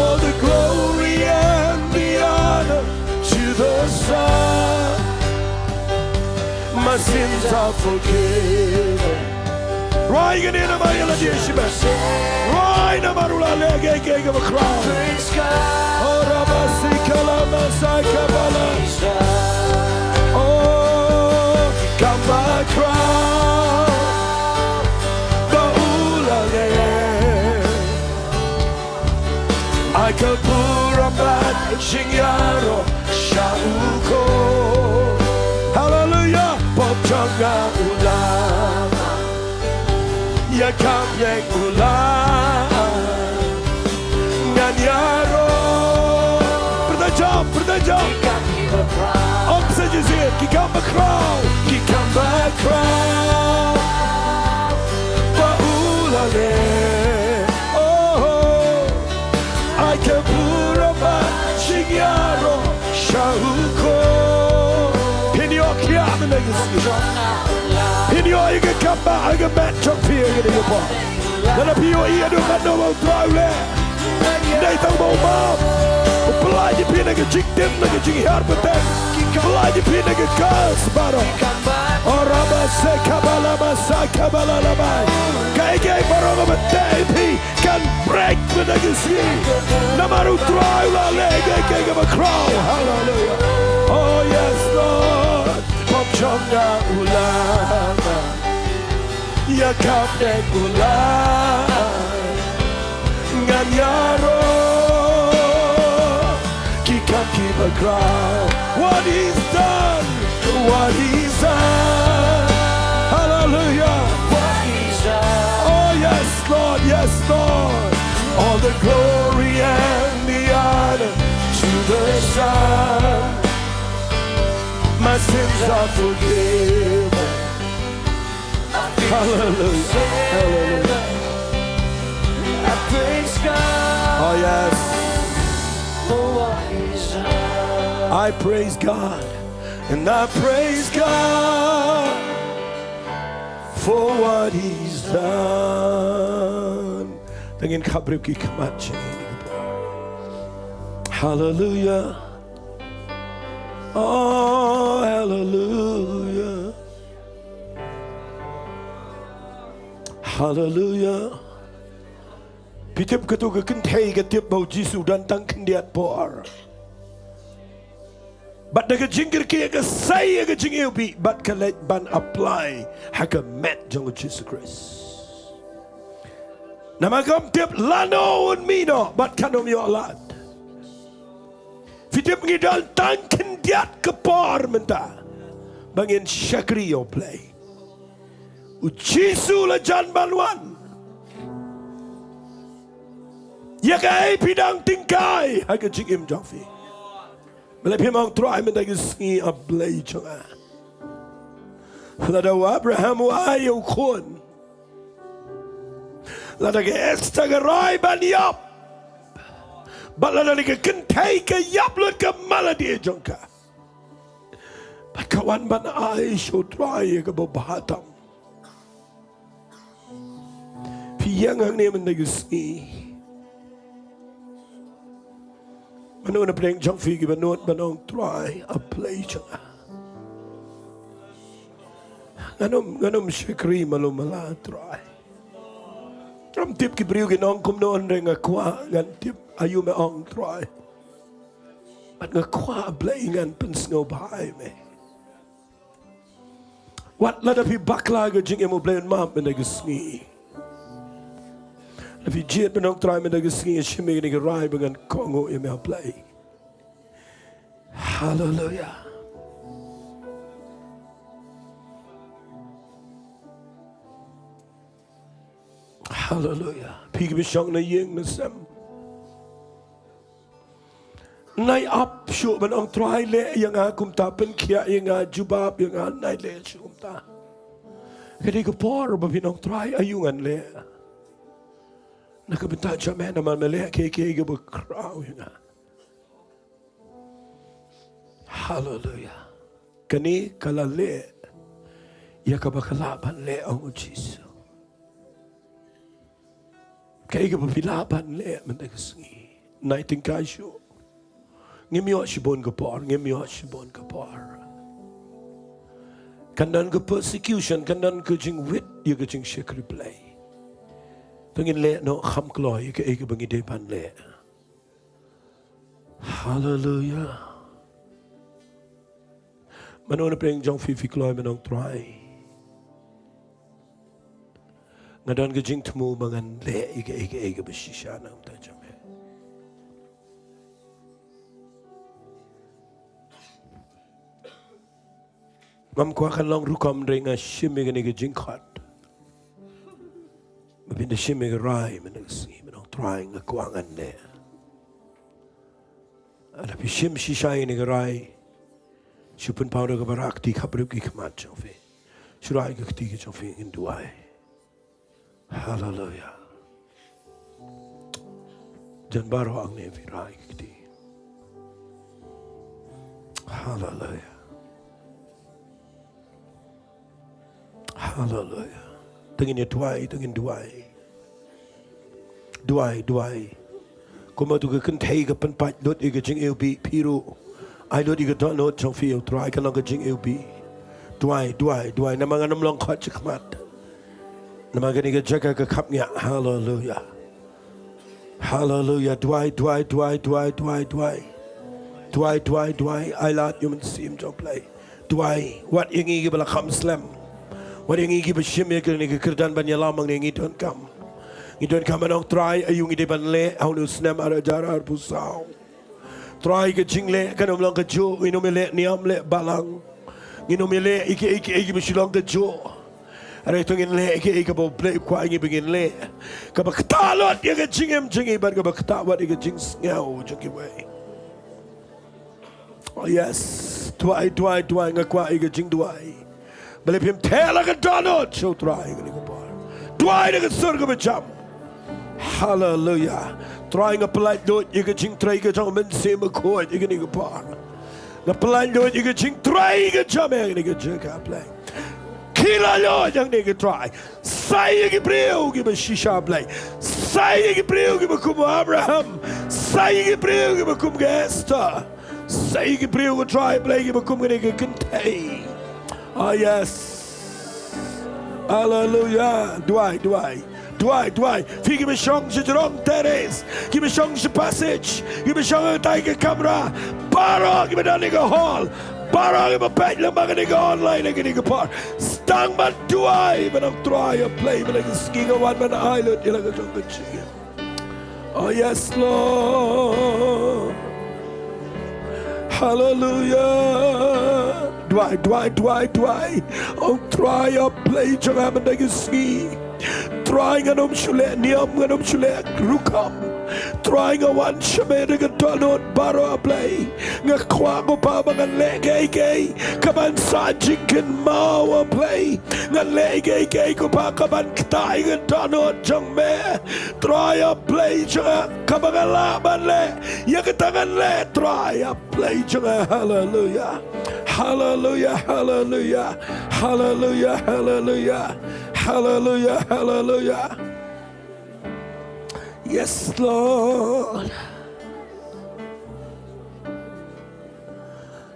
all the glory and the honor to the Son. My sins are forgiven. Rai kane namar ïa la jied shimet. Rai namar u la leh kiei kiei kiba khraw. Praise God. Oh, rabasika la masaka bala. Oh, kaba khraw ba u la leh. Ai ka burom bad jingïaroh sha u Khun. Hallelujah. Pop jong nga u la ïa kam leng u la ngan ïaroh. Pyrta jam, pyrta jam. Ong sa jingïaseng, ki kam ba khraw, ki kam ba khraw ba u la leh. Oh, ai ka burom bad jingïaroh sha u Khun. Phin ïoh khia mynta ka sngi. Phin ïoh ïa ka kam ba ha ka met jong phi ïa kane ka por. Lada phi ïohi haduh katno ba U Trai u leh. Dei tang ba u map. U pyllait ïa phi na ka jingtim, na ka jinghiar pateng. Pyllait ïa phi na ka curse baroh. O raba se kabala ba sa kabala la bai. Kaei kaei baroh kaba teh ïa phi kan break mynta ka sngi. Namar U Trai u la leh kaei kaei kaba khraw. Hallelujah. Oh yes, Lord. Pop jong nga u la ïa kam dei u la ngan ïaroh. Ki kam kiba khraw. What he's done. What he's done. Hallelujah. What he's done. Oh yes, Lord, yes, Lord. All the glory and the honor to the Son. My sins are forgiven. Hallelujah. Hallelujah. I praise God. Oh yes. For what he's done. I praise God. And I praise God for what he's done. Te ngin khapbriew ki khmat jong ngi. Hallelujah. Oh, hallelujah. Hallelujah. Phi tip kato ka kynthei ka tip ba U Jisu u don tang khyndiat por. Bad da ka jingkyrkieh ka sei ïa ka jingiwbih bad ka leit ban apply ha ka met jong U Jisu Khrist. Namar kam tip lano un mih noh bad kan ym ïoh lad. Phi tip ngi don tang khyndiat ka por mynta. ba ngin shakri ïa U Blei. U Jisu la jan ban wan. Ïa kaei phi dang tyngkai ha ka jingim jong phi? Balei phim ong Trai mynta ka sngi, A Blei jong nga, lada u Abraham u ai ïa u khun, lada ka Esther ka rai ban ïap, bad lada ka kynthei ka ïap lut ka mala die jong ka, bad ka wan ban ai sha U Trai ïa kaba bha tam. Phi ïeng hangne mynta ka sngi. Mano na pdeng jong phi kiba nud ban ong Trai, A Blei jong nga, ngan ym, ngan ym shakri malu mala Trai. Ngam tip ki briew kin ong kumno, hynrei nga kwah ngan tip aïu me ong Trai. Bad nga kwah, A Blei, ngan pynsngewbha ïa me. Wat lada phi bakla ka jingim, U Blei un map mynta ka sngi. Lada phi jied ban ong Trai mynta ka sngi, shim ïa kane ka rai ba ngan kohnguh ïa me, A Blei. Haleluia. Haleluia. Phi kiba shong na ïing na sem, nai ap shuh ban ong Trai leh ïa nga kumta, pynkhiah ïa nga, jubab ïa nga, nai leh shuh kumta. Ka dei ka por ba phin ong Trai, aïu ngan leh na ka bynta jong me, namar me leh kaei kaei kaba khraw ïa nga. Haleluia. Kane ka la leh ïa kaba ka lah ban leh, ong U Jisu. Kaei kaba phi lah ban leh mynta ka sngi, nai tyngkai shuh. Ngim ïoh shibun ka por, ngim ïoh shibun ka por. Kan don ka persecution, kan don ka jingwit ïa ka jingshakri Blei. To ngin leh noh kham kloi ïa kaei kaba ngi dei ban leh. Haleluia. Mano na pdeng jong phi, phi kloi ban ong Trai, nga don ka jingthmu ba ngan leh ïa kaei kaei kaba shisha na ka bynta jong me. Ngam kwah kan long rukom, hynrei nga shim ïa kane ka jingkhot ba phin da shim ïa ka rai mynta ka sngi ban ong Trai, nga kwah ngan leh. Lada phi shim shisha ïa kane ka rai, shu pynpaw da kaba rak kti, khapbriew ki khmat jong phi. Shu rai ka kti ka jong phi, ngin duwai. Haleluia. Jan baroh hangne phi rai ka kti. Haleluia. Haleluia. To ngin ïa duwai, to ngin duwai. Duwai, duwai. Kumba tu ka kynthei ka pynpait lut ïa ka jingiwbih, phi ruh ai lut ïa ka dohnud jong phi ïa U Trai, kan long ka jingiwbih. Duwai, duwai, duwai. Namar ngan ym long khot shakhmat. Namar kane ka jaka ka khapngiah. Haleluia. Haleluia. Duwai, duwai, duwai, duwai, duwai, duwai. Duwai, duwai, duwai. Ai lad ïa u Mynsiem jong U Blei. Duwai, wat ïa ngi kiba la kham slem. Wat ïa ngi kiba shim ïa kane ka kyrdan ban ïalam hangne, ngi donkam. Ngi donkam ban ong Trai, aïu ngi dei ban leh ha une u snem ar hajar arphew saw. Trai, ka jingleh kan ym long kajuh, ngin ym ïaleh niam leh balang. Ngin ym ïaleh ïa kiei kiei kiba shu long kajuh. Hynrei to ngin leh ïa kiei kaba U Blei u kwah ïa ngi ba ngin leh, kaba ktah lut ïa ka jingim jong ngi bad kaba ktah wat ïa ka jingsngew jong kiwei. Oh yes. Duwai, duwai, duwai, nga kwah ïa ka jingduwai. Balei phim theh la ka dohnud sha U Trai ïa kane ka por? Duwai da ka sur kaba jam. Haleluia. Trai, nga pyllait lut ïa ka jingtrei ka jong u Mynsiem Bakhuid ïa kane ka por. Nga pyllait lut ïa ka jingtrei ka jong me ïa kane ka jaka, Blei. Khie lait lut ïa kane ka, Trai. Sa ïa ki briew kiba shisha, Blei. Sa ïa ki briew kiba kum u Abraham. Sa ïa ki briew kiba kum ka Esther. Sa ïa ki briew, ko Trai Blei, kiba kum kane ka kynthei. Ah, yes. Haleluia. Duwai, duwai. Duwai, duwai. Phi kiba shong sha jrong terrace, kiba shong sha passage, kiba shong ha kata ka kamra, baroh kiba don ha ka hall, baroh kiba peit lyngba kane ka online ha kane ka por, sdang ban duwai ban ong Trai, A Blei, mynta ka sngi nga wan ban ai lut ïa la ka jong ka jingim. Oh yes, Lord. Haleluya. Duwai, duwai, duwai, duwai. Ong Trai, A Blei jong nga, mynta ka sngi, Trai, ngan ym shu leh niam, ngan ym shu leh rukom. Trai, nga wan sha me da ka dohnud baroh, A Blei. Nga kwah, ko Pa, ba ngan leh kaei kaei kaban sah jingkynmaw, A Blei. Ngan leh kaei kaei, ko Pa, kaban ktah ïa ka dohnud jong me, Trai, A Blei jong nga. Kaba nga lah ban leh, ïa kata ngan leh, Trai, A Blei jong nga. Haleluya. Haleluya, haleluya. Haleluya, haleluya. Haleluya, haleluya. Yes, Lord.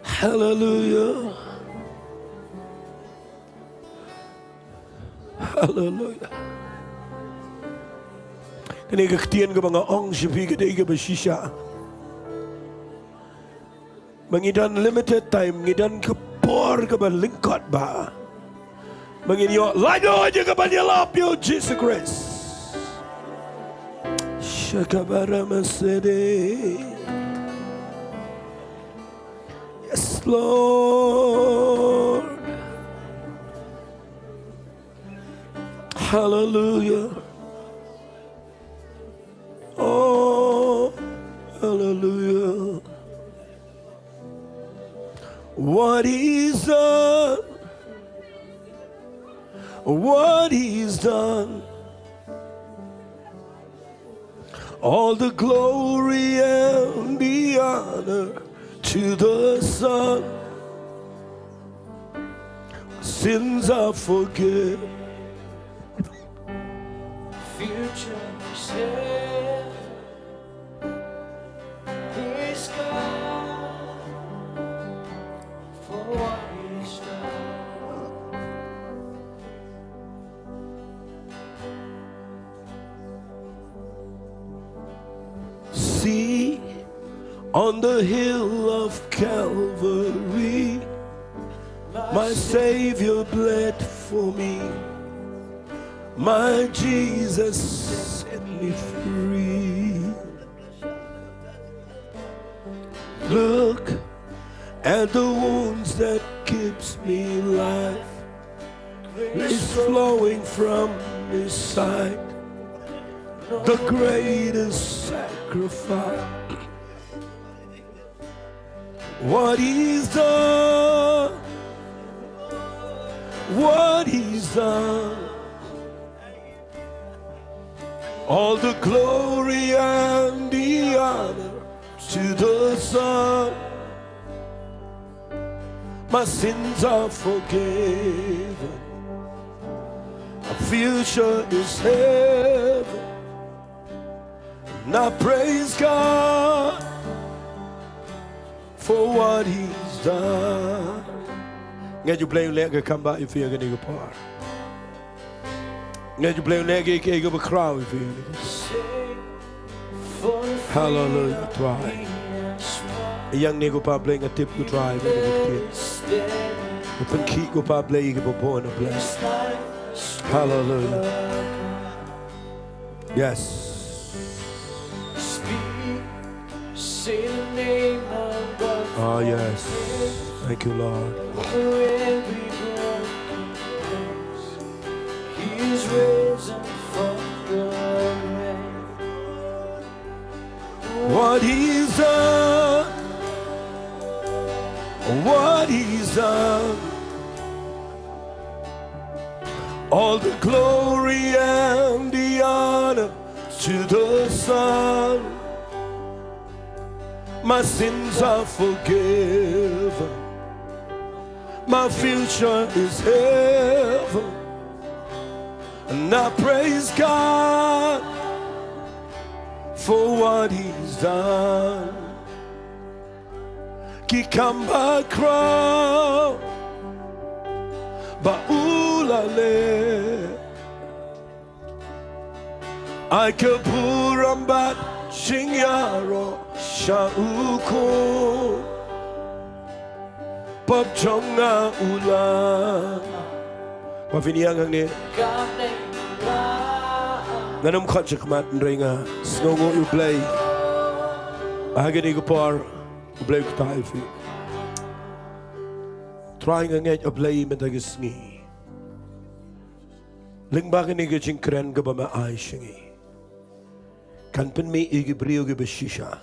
Haleluya. Haleluya. Kane ka ktien kaba nga ong sha phi ka dei kaba shisha. Ma ngi don limited time, ngi don ka por kaba lyngkot bha. Ma ngin ïoh lait ïa ka ban ïalap ïa U Jisu Khrist. Shakabaramasede. Yes, Lord. Hallelujah. Oh, hallelujah. What is done, what is done. All the glory and the honor to the Son. Sins are forgiven. Future is heaven. Praise God for what He's done. See, on the hill of Calvary, my Savior bled for me. My Jesus set me free. Look at the wounds that gives me life. Grace flowing from His side. The greatest sacrifice. What He's done, what He's done. All the glory and the honor to the Son. My sins are forgiven. My future is heaven. And I praise God for what He's done. Nga ju Blei u leh ka kam ba ïa phi ha kane ka por. Nga ju Blei u leh ka, ka, ka bakhraw ïa phi. Hallelujah, Trai. Ïa ngi ko Pa Blei nga tip ko Trai, ba ngi tip. Nga pynkhih ko Pa Blei ka babun, Blei. Hallelujah. Yes. Speak, say the name above all names. Ah, yes. Thank you, Lord. Over every broken place. He is risen from the grave. What He's done, what He's done. All the glory and the honor to the Son. My sins are forgiven. My future is heaven. And I praise God for what He's done. Ki kam bakhraw ba u la leh. Ai ka burom bad jingïaroh sha u Khun. Pop jong nga u la. Ba phin ïeng hangne. Ngan ym khot shakhmat hynrei nga sngewnguh ïa u Blei. Ha kane ka por. Blei u kyrteng ïa phi. Trai nga ngeit, A Blei, mynta ka sngi, lyngba kane ka jingkren kaba me ai sha ngi, kan pynmih ïa ki briew kiba shisha.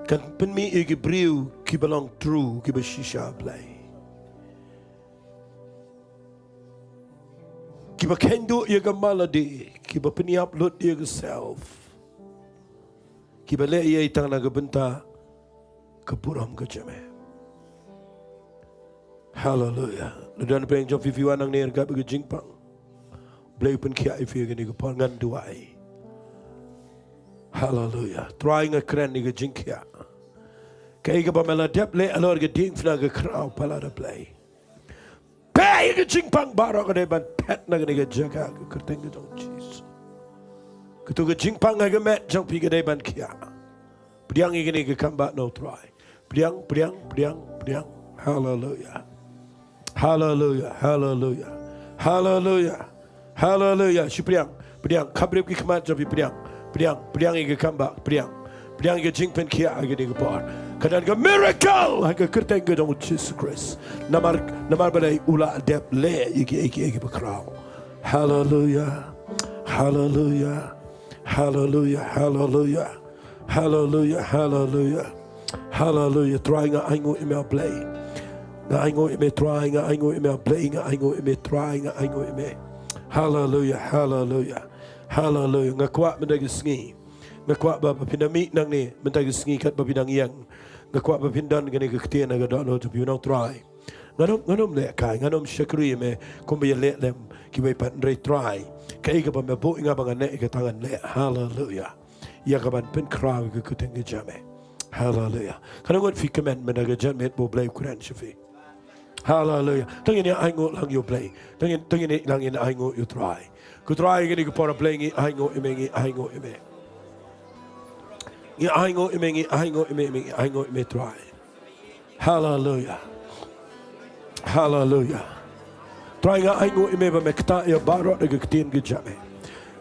Kan pynmih ïa ki briew kiba long true, kiba shisha, Blei. Kiba kheiñ duh ïa ka man lade, kiba pynïap lut ïa ka self, kiba leh ei ei tang na ka bynta ka burom ka jong me. Haleluya. Lada don pyrshah jong phi, phi wan nangne ryngkat bad ka jingpang, Blei u pynkhiah ïa phi ha kane ka por, ngan duwai. Haleluya. Trai nga kren ïa ka jingkhiah. Kaei kaba me la dep leh halor ka diengphna ka khraw palat, A Blei, peit ïa ka jingpang baroh ka dei ban phet na kane ka jaka ha ka kyrteng ka jong U Jisu. Kato ka jingpang ha ka met jong phi ka dei ban khiah. Pdiang ïa kane ka kam baroh, Trai. Pdiang, pdiang, pdiang, pdiang. Haleluya. Haleluya, haleluya, haleluya, haleluya. Shu pdiang, pdiang, khapbriew ki khmat jong phi, pdiang, pdiang, pdiang ïa ka kam ba, pdiang, pdiang ïa ka jingpynkhiah ha kane ka por. Ka don ka miracle ha ka kyrteng ka jong U Jisu Khrist. Namar, namar balei? U la dep leh ïa kiei kiei kiba khraw. Haleluya, haleluya, haleluya, haleluya. Haleluya, haleluya. Haleluya. Trai nga ainguh ïa me, A Blei. Nga ainguh ïa me, Trai, nga ainguh ïa me, A Blei, nga ainguh ïa me, Trai, nga ainguh ïa me. Haleluya, haleluya. Haleluya. Nga kwah mynta ka sngi, nga kwah ba, ba phin da mih nangne mynta ka sngi katba phi dang ïeng. Nga kwah ba phin don kane ka ktien ha ka dohnud jong phi, ngan ong, Trai, ngan ym, ngan ym leh kai, ngan ym shakri ïa me kumba ïaleh lem kiwei pat, hynrei Trai, kaei kaba me buh ïa nga ba ngan leh, kata ngan leh. Haleluya. Ïa kaban pynkhraw ïa ka kyrteng ka jong me. Haleluya. Katno ngut phi kmen mynta ka janmiet ba U Blei u kren sha phi? Haleluya. To ngin ïa ainguh lang ïa U Blei. To ngin, to ngin ïa lang, ngin ainguh ïa U Trai. Ko Trai, kane ka por, A Blei, ngi ainguh ïa me, ngi ainguh ïa me. Ngi ainguh ïa me, ngi ainguh ïa me, ngi ainguh ïa me, Trai. Haleluya. Haleluya. Trai, nga ainguh ïa me ba me ktah ïa baroh da ka ktien ka jong me.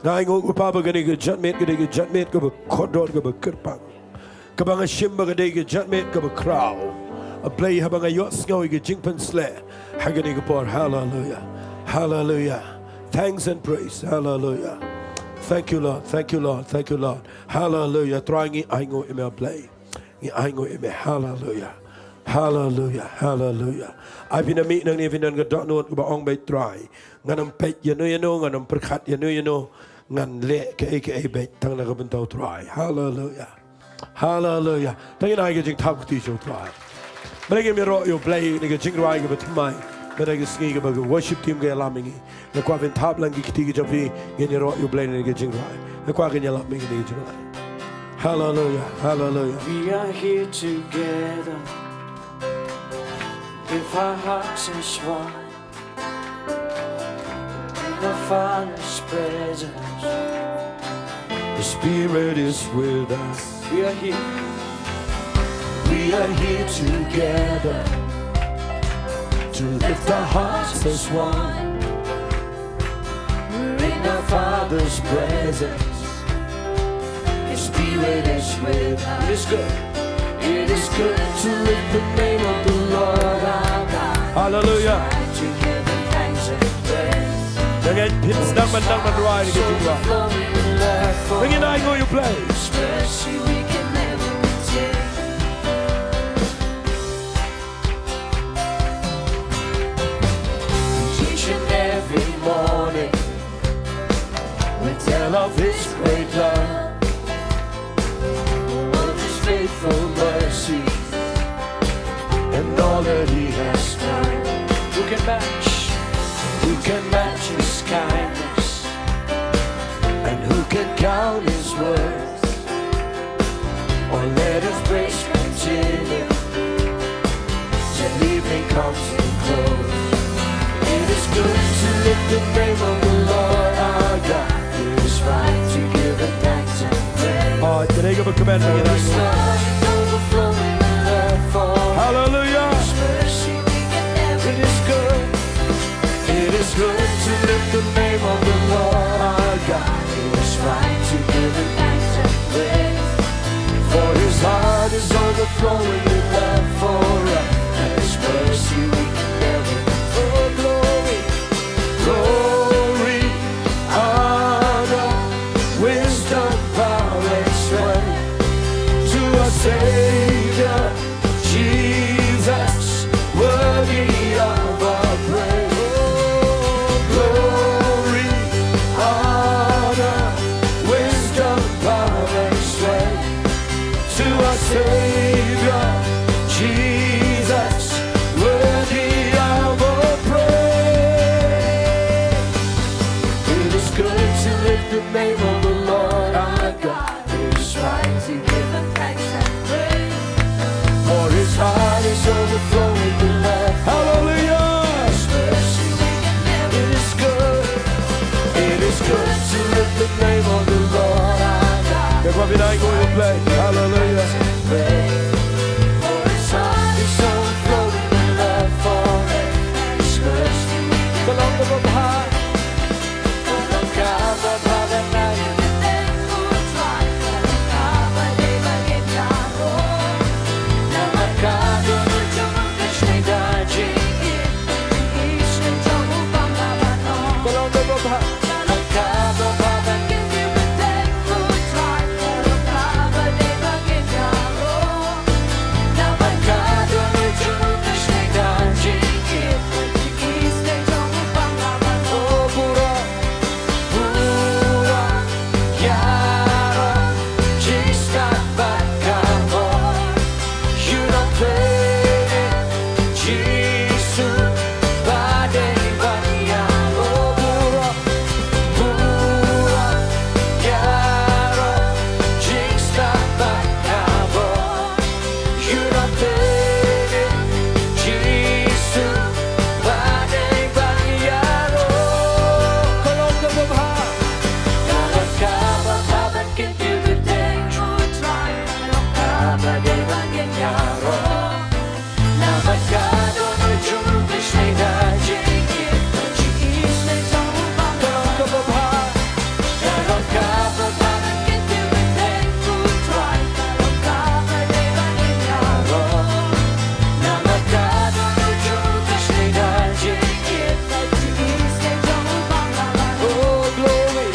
Nga ainguh, ko Pa, ba kane ka janmiet ka dei ka janmiet kaba kordor, kaba kyrpang, kaba nga shim ba ka dei ka janmiet kaba khraw, A Blei, haba nga ïohsngew ïa ka jingpynsleh ha kane ka por. Haleluya. Haleluya. Thanks and praise. Haleluya. Thank you, Lord. Thank you, Lord. Thank you, Lord. Haleluya. Trai, ngi ainguh ïa me, A Blei. Ngi ainguh ïa me. Haleluya. Haleluya. Haleluya. Ai phin da mih nangne, phin don ka dohnud kaba ong, beit Trai, ngan ym peit ïano ïano, ngan ym pyrkhat ïano ïano, ngan leh kaei kaei beit tang na ka bynta U Trai. Haleluya. Haleluya. To ngin ai ka jingthap kti sha U Trai. Mynta ngin ïaroh ïa U Blei na ka jingrwai kaba thymmai mynta ka sngi kaba ka worship team ka ïalam ïa ngi. Nga kwah phin thap lang ki kti ki jong phi, ngin ïaroh ïa U Blei na ka jingrwai. Nga kwah kin ïalap ïa ngi na ka jingrwai. Haleluya, haleluya. We are here together with our hearts as one in the Father's presence. The Spirit is with us. We are here. We are here together to lift our hearts as one. We're in our Father's presence. His Spirit is with us. It is good. It is good to lift the name of the Lord our God. Hallelujah. To give him thanks and praise. Dang ai phin sdang ban dang ban rwai ni ka jingwa. Dang in ai ngoi u Blei. His mercy we can never contain. Each and every morning we tell of his great love, of his faithful mercy, and all that he has done. Who can match? Who can match his kindness? And who can count his worth? Oh, let us praise continue till evening comes to close. It is good to lift the name of the Lord our God. It is right to give him thanks and praise. Oh, today give a commandment. For his love overflowing love for Hallelujah. His mercy we can never It is good. It is good to lift the name of the Lord our God. It is right to give him thanks and praise. For his heart is Flowing with love for us, and His mercy we can never. Oh, glory, glory, honor, wisdom, power, and strength to our Savior Jesus, worthy of our praise. Oh, glory, honor, wisdom, power, and strength to our Savior, Jesus, worthy of our praise. It is good to lift the name of the Lord our God. It is right to give Him thanks and praise. For His heart is overflowing with love. Hallelujah. His mercy we can never. It is good. It is good to lift the name of the Lord our God. Hallelujah. For His heart is overflowing with love for us. His mercy we can never. Oh, glory,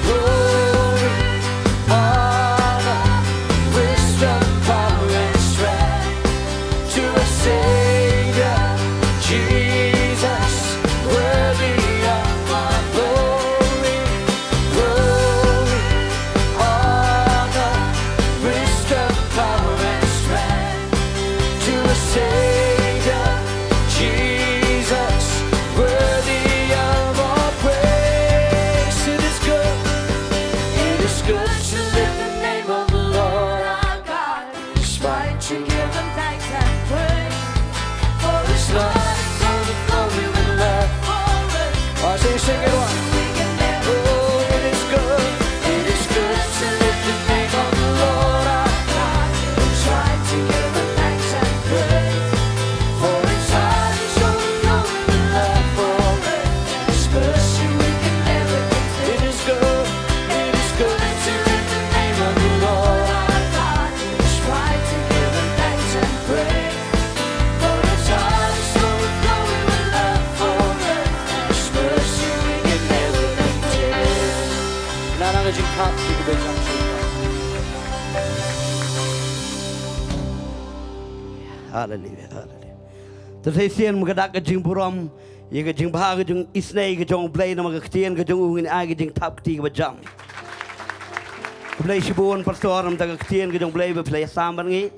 glory, honor, wisdom, power, and strength to our Savior, Jesus, worthy of our glory, glory, honor, wisdom, power, and strength to our Savior, Jesus, worthy of our praise. It is good, it is good to lift the name of the Lord our God. It's right to give Him thanks and praise. For His love is overflowing with love for us. Oh, sing, sing it, one. We can never. Oh, it is good. It is good to lift the name of the Lord our God. It's right to give Him thanks and praise. For His heart is overflowing with love for us. His mercy we can never contain. It is good. It is good to lift the name of the Lord our God. It's right to give Him thanks and praise. For His heart is overflowing with love for us. His mercy we can never contain. Nang ka jingthap, jingthap. Hallelujah, hallelujah. Te sa shisien ngin dak ka jingburom ïa ka jingbha ka jingisynei ka jong U Blei namar ka ktien ka jong u, ngin ai ka jingthap kti kaba jam. Khublei shibun pastor namar ka ktien ka jong U Blei ba phi la ïasam bad ngi.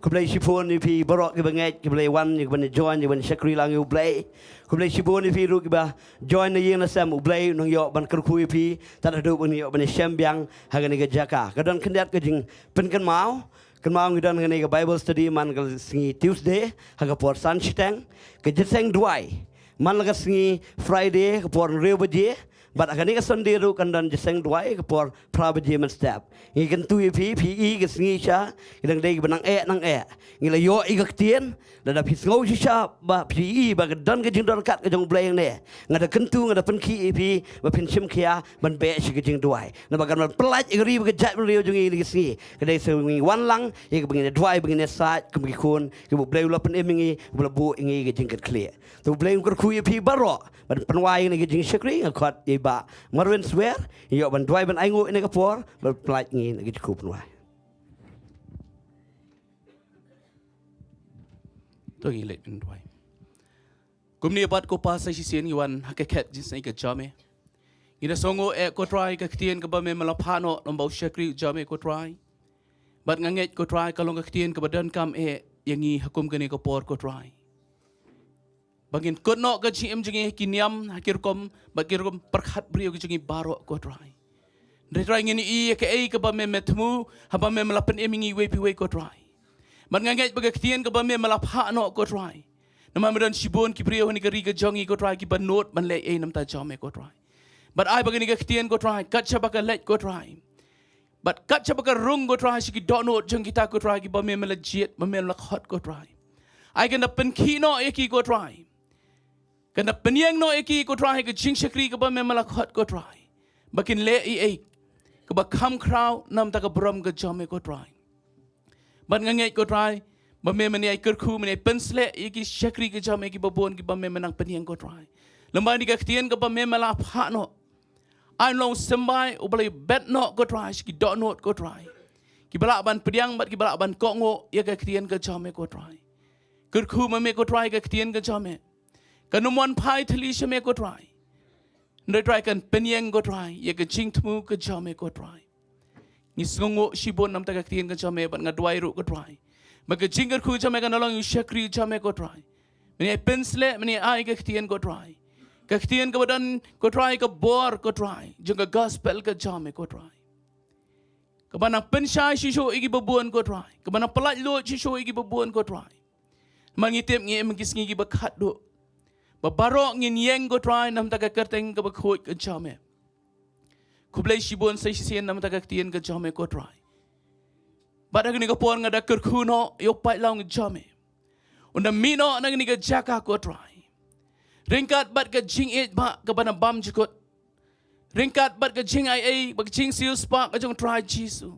Khublei shibun ïa phi baroh kiba ngeit, kiba la wan, kiba la join, kiba la shakri lang ïa U Blei. Khublei shibun ïa phi ruh kiba join na ïing na sem. U Blei un nang ïoh ban kyrkhu ïa phi tad haduh ban ïoh ban ïashem biang ha kane ka jaka. Ka don khyndiat ka jingpynkynmaw. Kynmaw ngi don kane ka Bible study man ka sngi Tuesday ha ka por san shiteng. Ka jingïaseng duwai man la ka sngi Friday ka por hynriew baje Bad ha kane ka Sunday ruh kan don jingïaseng duwai ka por phra baje mynstep. Ngi kyntu ïa phi, phi i ka sngi sha, ki dang dei kiba nang eh, nang eh. Ngi la ïoh ïa ka ktien, lada phi sngew shisha ba phi i ba ka don ka jingdon kat ka jong U Blei hangne, nga da kyntu, nga da pynkhih ïa phi ba phin shim khia ban beh sha ka jingduwai. Naba kan ban pyllait ïa ka ri bad ka jaitbynriew jong ngi ha kane ka sngi. Ka dei sa ngi wan lang ïa kaba ngin ïa duwai, ba ngin ïa said kum ki khun kiba U Blei u la pynim ïa ngi, uba la buh ïa ngi ka jingkitkhlieh. Te U Blei un kyrkhu ïa phi baroh ban pynwai ïa kane ka jingshakri. Nga khot ïa i Bah Marwin Swer, ïoh ban duwai ban ainguh ïa kane ka por, ban pyllait ïa ngi na ka jingkyrkhu pynwai. To ngi leit ban duwai. Kumne pat ko Pa, sa shisien ngi wan ha ka khet jingsnei ka jong me. Ngi da sngewnguh eh ko Trai ka ktien kaba me me la phah noh lyngba u shakri jong me ko Trai. Bad nga ngeit ko Trai ka long ka ktien kaba donkam eh ïa ngi ha kum kane ka por ko Trai. Ba ngin kut noh ka jingim jong ngi ha ki niam, ha ki rukom, bad ki rukom pyrkhat briew ki jong ngi baroh ko Trai. Hynrei Trai ngin ïohi ïa kaei kaba me me thmu, haba me me la pynim ïa ngi iwei pa iwei ko Trai. Bad nga ngeit ba ka ktien kaba me me la phah noh ko Trai. Namar me don shibun ki briew ha kane ka ri ka jong ngi ko Trai kiba nud ban leh ei na ka bynta jong me ko Trai. Bad ai ba kane ka ktien ko Trai, kat shaba ka leit ko Trai. Bad kat shaba ka rung ko Trai sha ki dohnud jong kita ko Trai kiba me me la jied, ba me me la khot ko Trai. Ai kan da pynkhih noh ïa ki ko Trai. Kan da pynïeng noh ïa ki ko Trai ha ka jingshakri kaba me me la khot ko Trai. Ba kin leh ei ei kaba kham khraw na ka bynta ka burom ka jong me ko Trai. Bad nga ngeit ko Trai ba me men ïai kyrkhu, men ïai pynsleh ïa ki shakri ki jong me kiba bun kiba me men nang pynïeng ko Trai. Lyngba kane ka ktien kaba me me la phah noh. Ai long symbai uba la ïabit noh ko Trai sha ki dohnud ko Trai. Kiba lah ban pdiang bad kiba lah ban kohnguh ïa ka ktien ka jong me ko Trai. Kyrkhu ma me ko Trai ka ktien ka jong me. Kan ym wan phai thylli sha me ko Trai. Hynrei Trai kan pynïeng ko Trai ïa ka jingthmu ka jong me ko Trai. Ngi sngewnguh shibun na ka bynta ka ktien ka jong me bad nga duwai ruh ko Trai ba ka jingkyrkhu jong me kan long ïa u shakri jong me ko Trai. Men ïai pynsleh, men ïai ai ka ktien ko Trai. Ka ktien kaba don ko Trai ka bor ko Trai jong ka gospel ka jong me ko Trai. Kaba nang pynshai shisha ïa kiba bun ko Trai. Kaba nang pyllait luid shisha ïa kiba bun ko Trai. Namar ngi tip ngi im ha ki sngi kiba khatduh. Ba baroh ngin ïeng ko Trai na ka bynta ka kyrteng kaba khuid ka jong me. Khublei shibun sa shisien na ka bynta ka ktien ka jong me ko Trai. Bad ha kane ka por nga da kyrkhu noh ïa u paidlang jong me. Un da mih noh na kane ka jaka ko Trai. Ryngkat bad ka jingïeit ba kaba nang bam jukut. Ryngkat bad ka jingaiei bad ka jingsiewspah ka jong u Trai Jisu.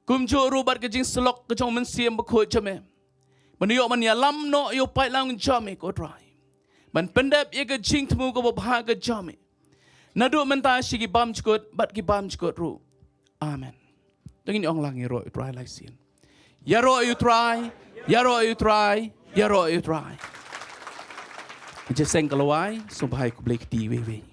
Kumjuh ruh bad ka jingsyllok ka jong u Mynsiem Bakhuid jong me. Ban ïoh ban ïalam noh ïa u paidlang jong me ko Trai. Ban pyndep ïa ka jingthmu kaba bha ka jong me. Naduh mynta sha ki bam jukut bad ki bam jukut ruh. Amen. To ngin ong lang ïaroh ïa u Trai lai sien. Ïaroh ïa u Trai, ïaroh ïa u Trai, ïaroh ïa u Trai. Jingïaseng ka lawei, sngewbha ïa khublei kti iwei iwei.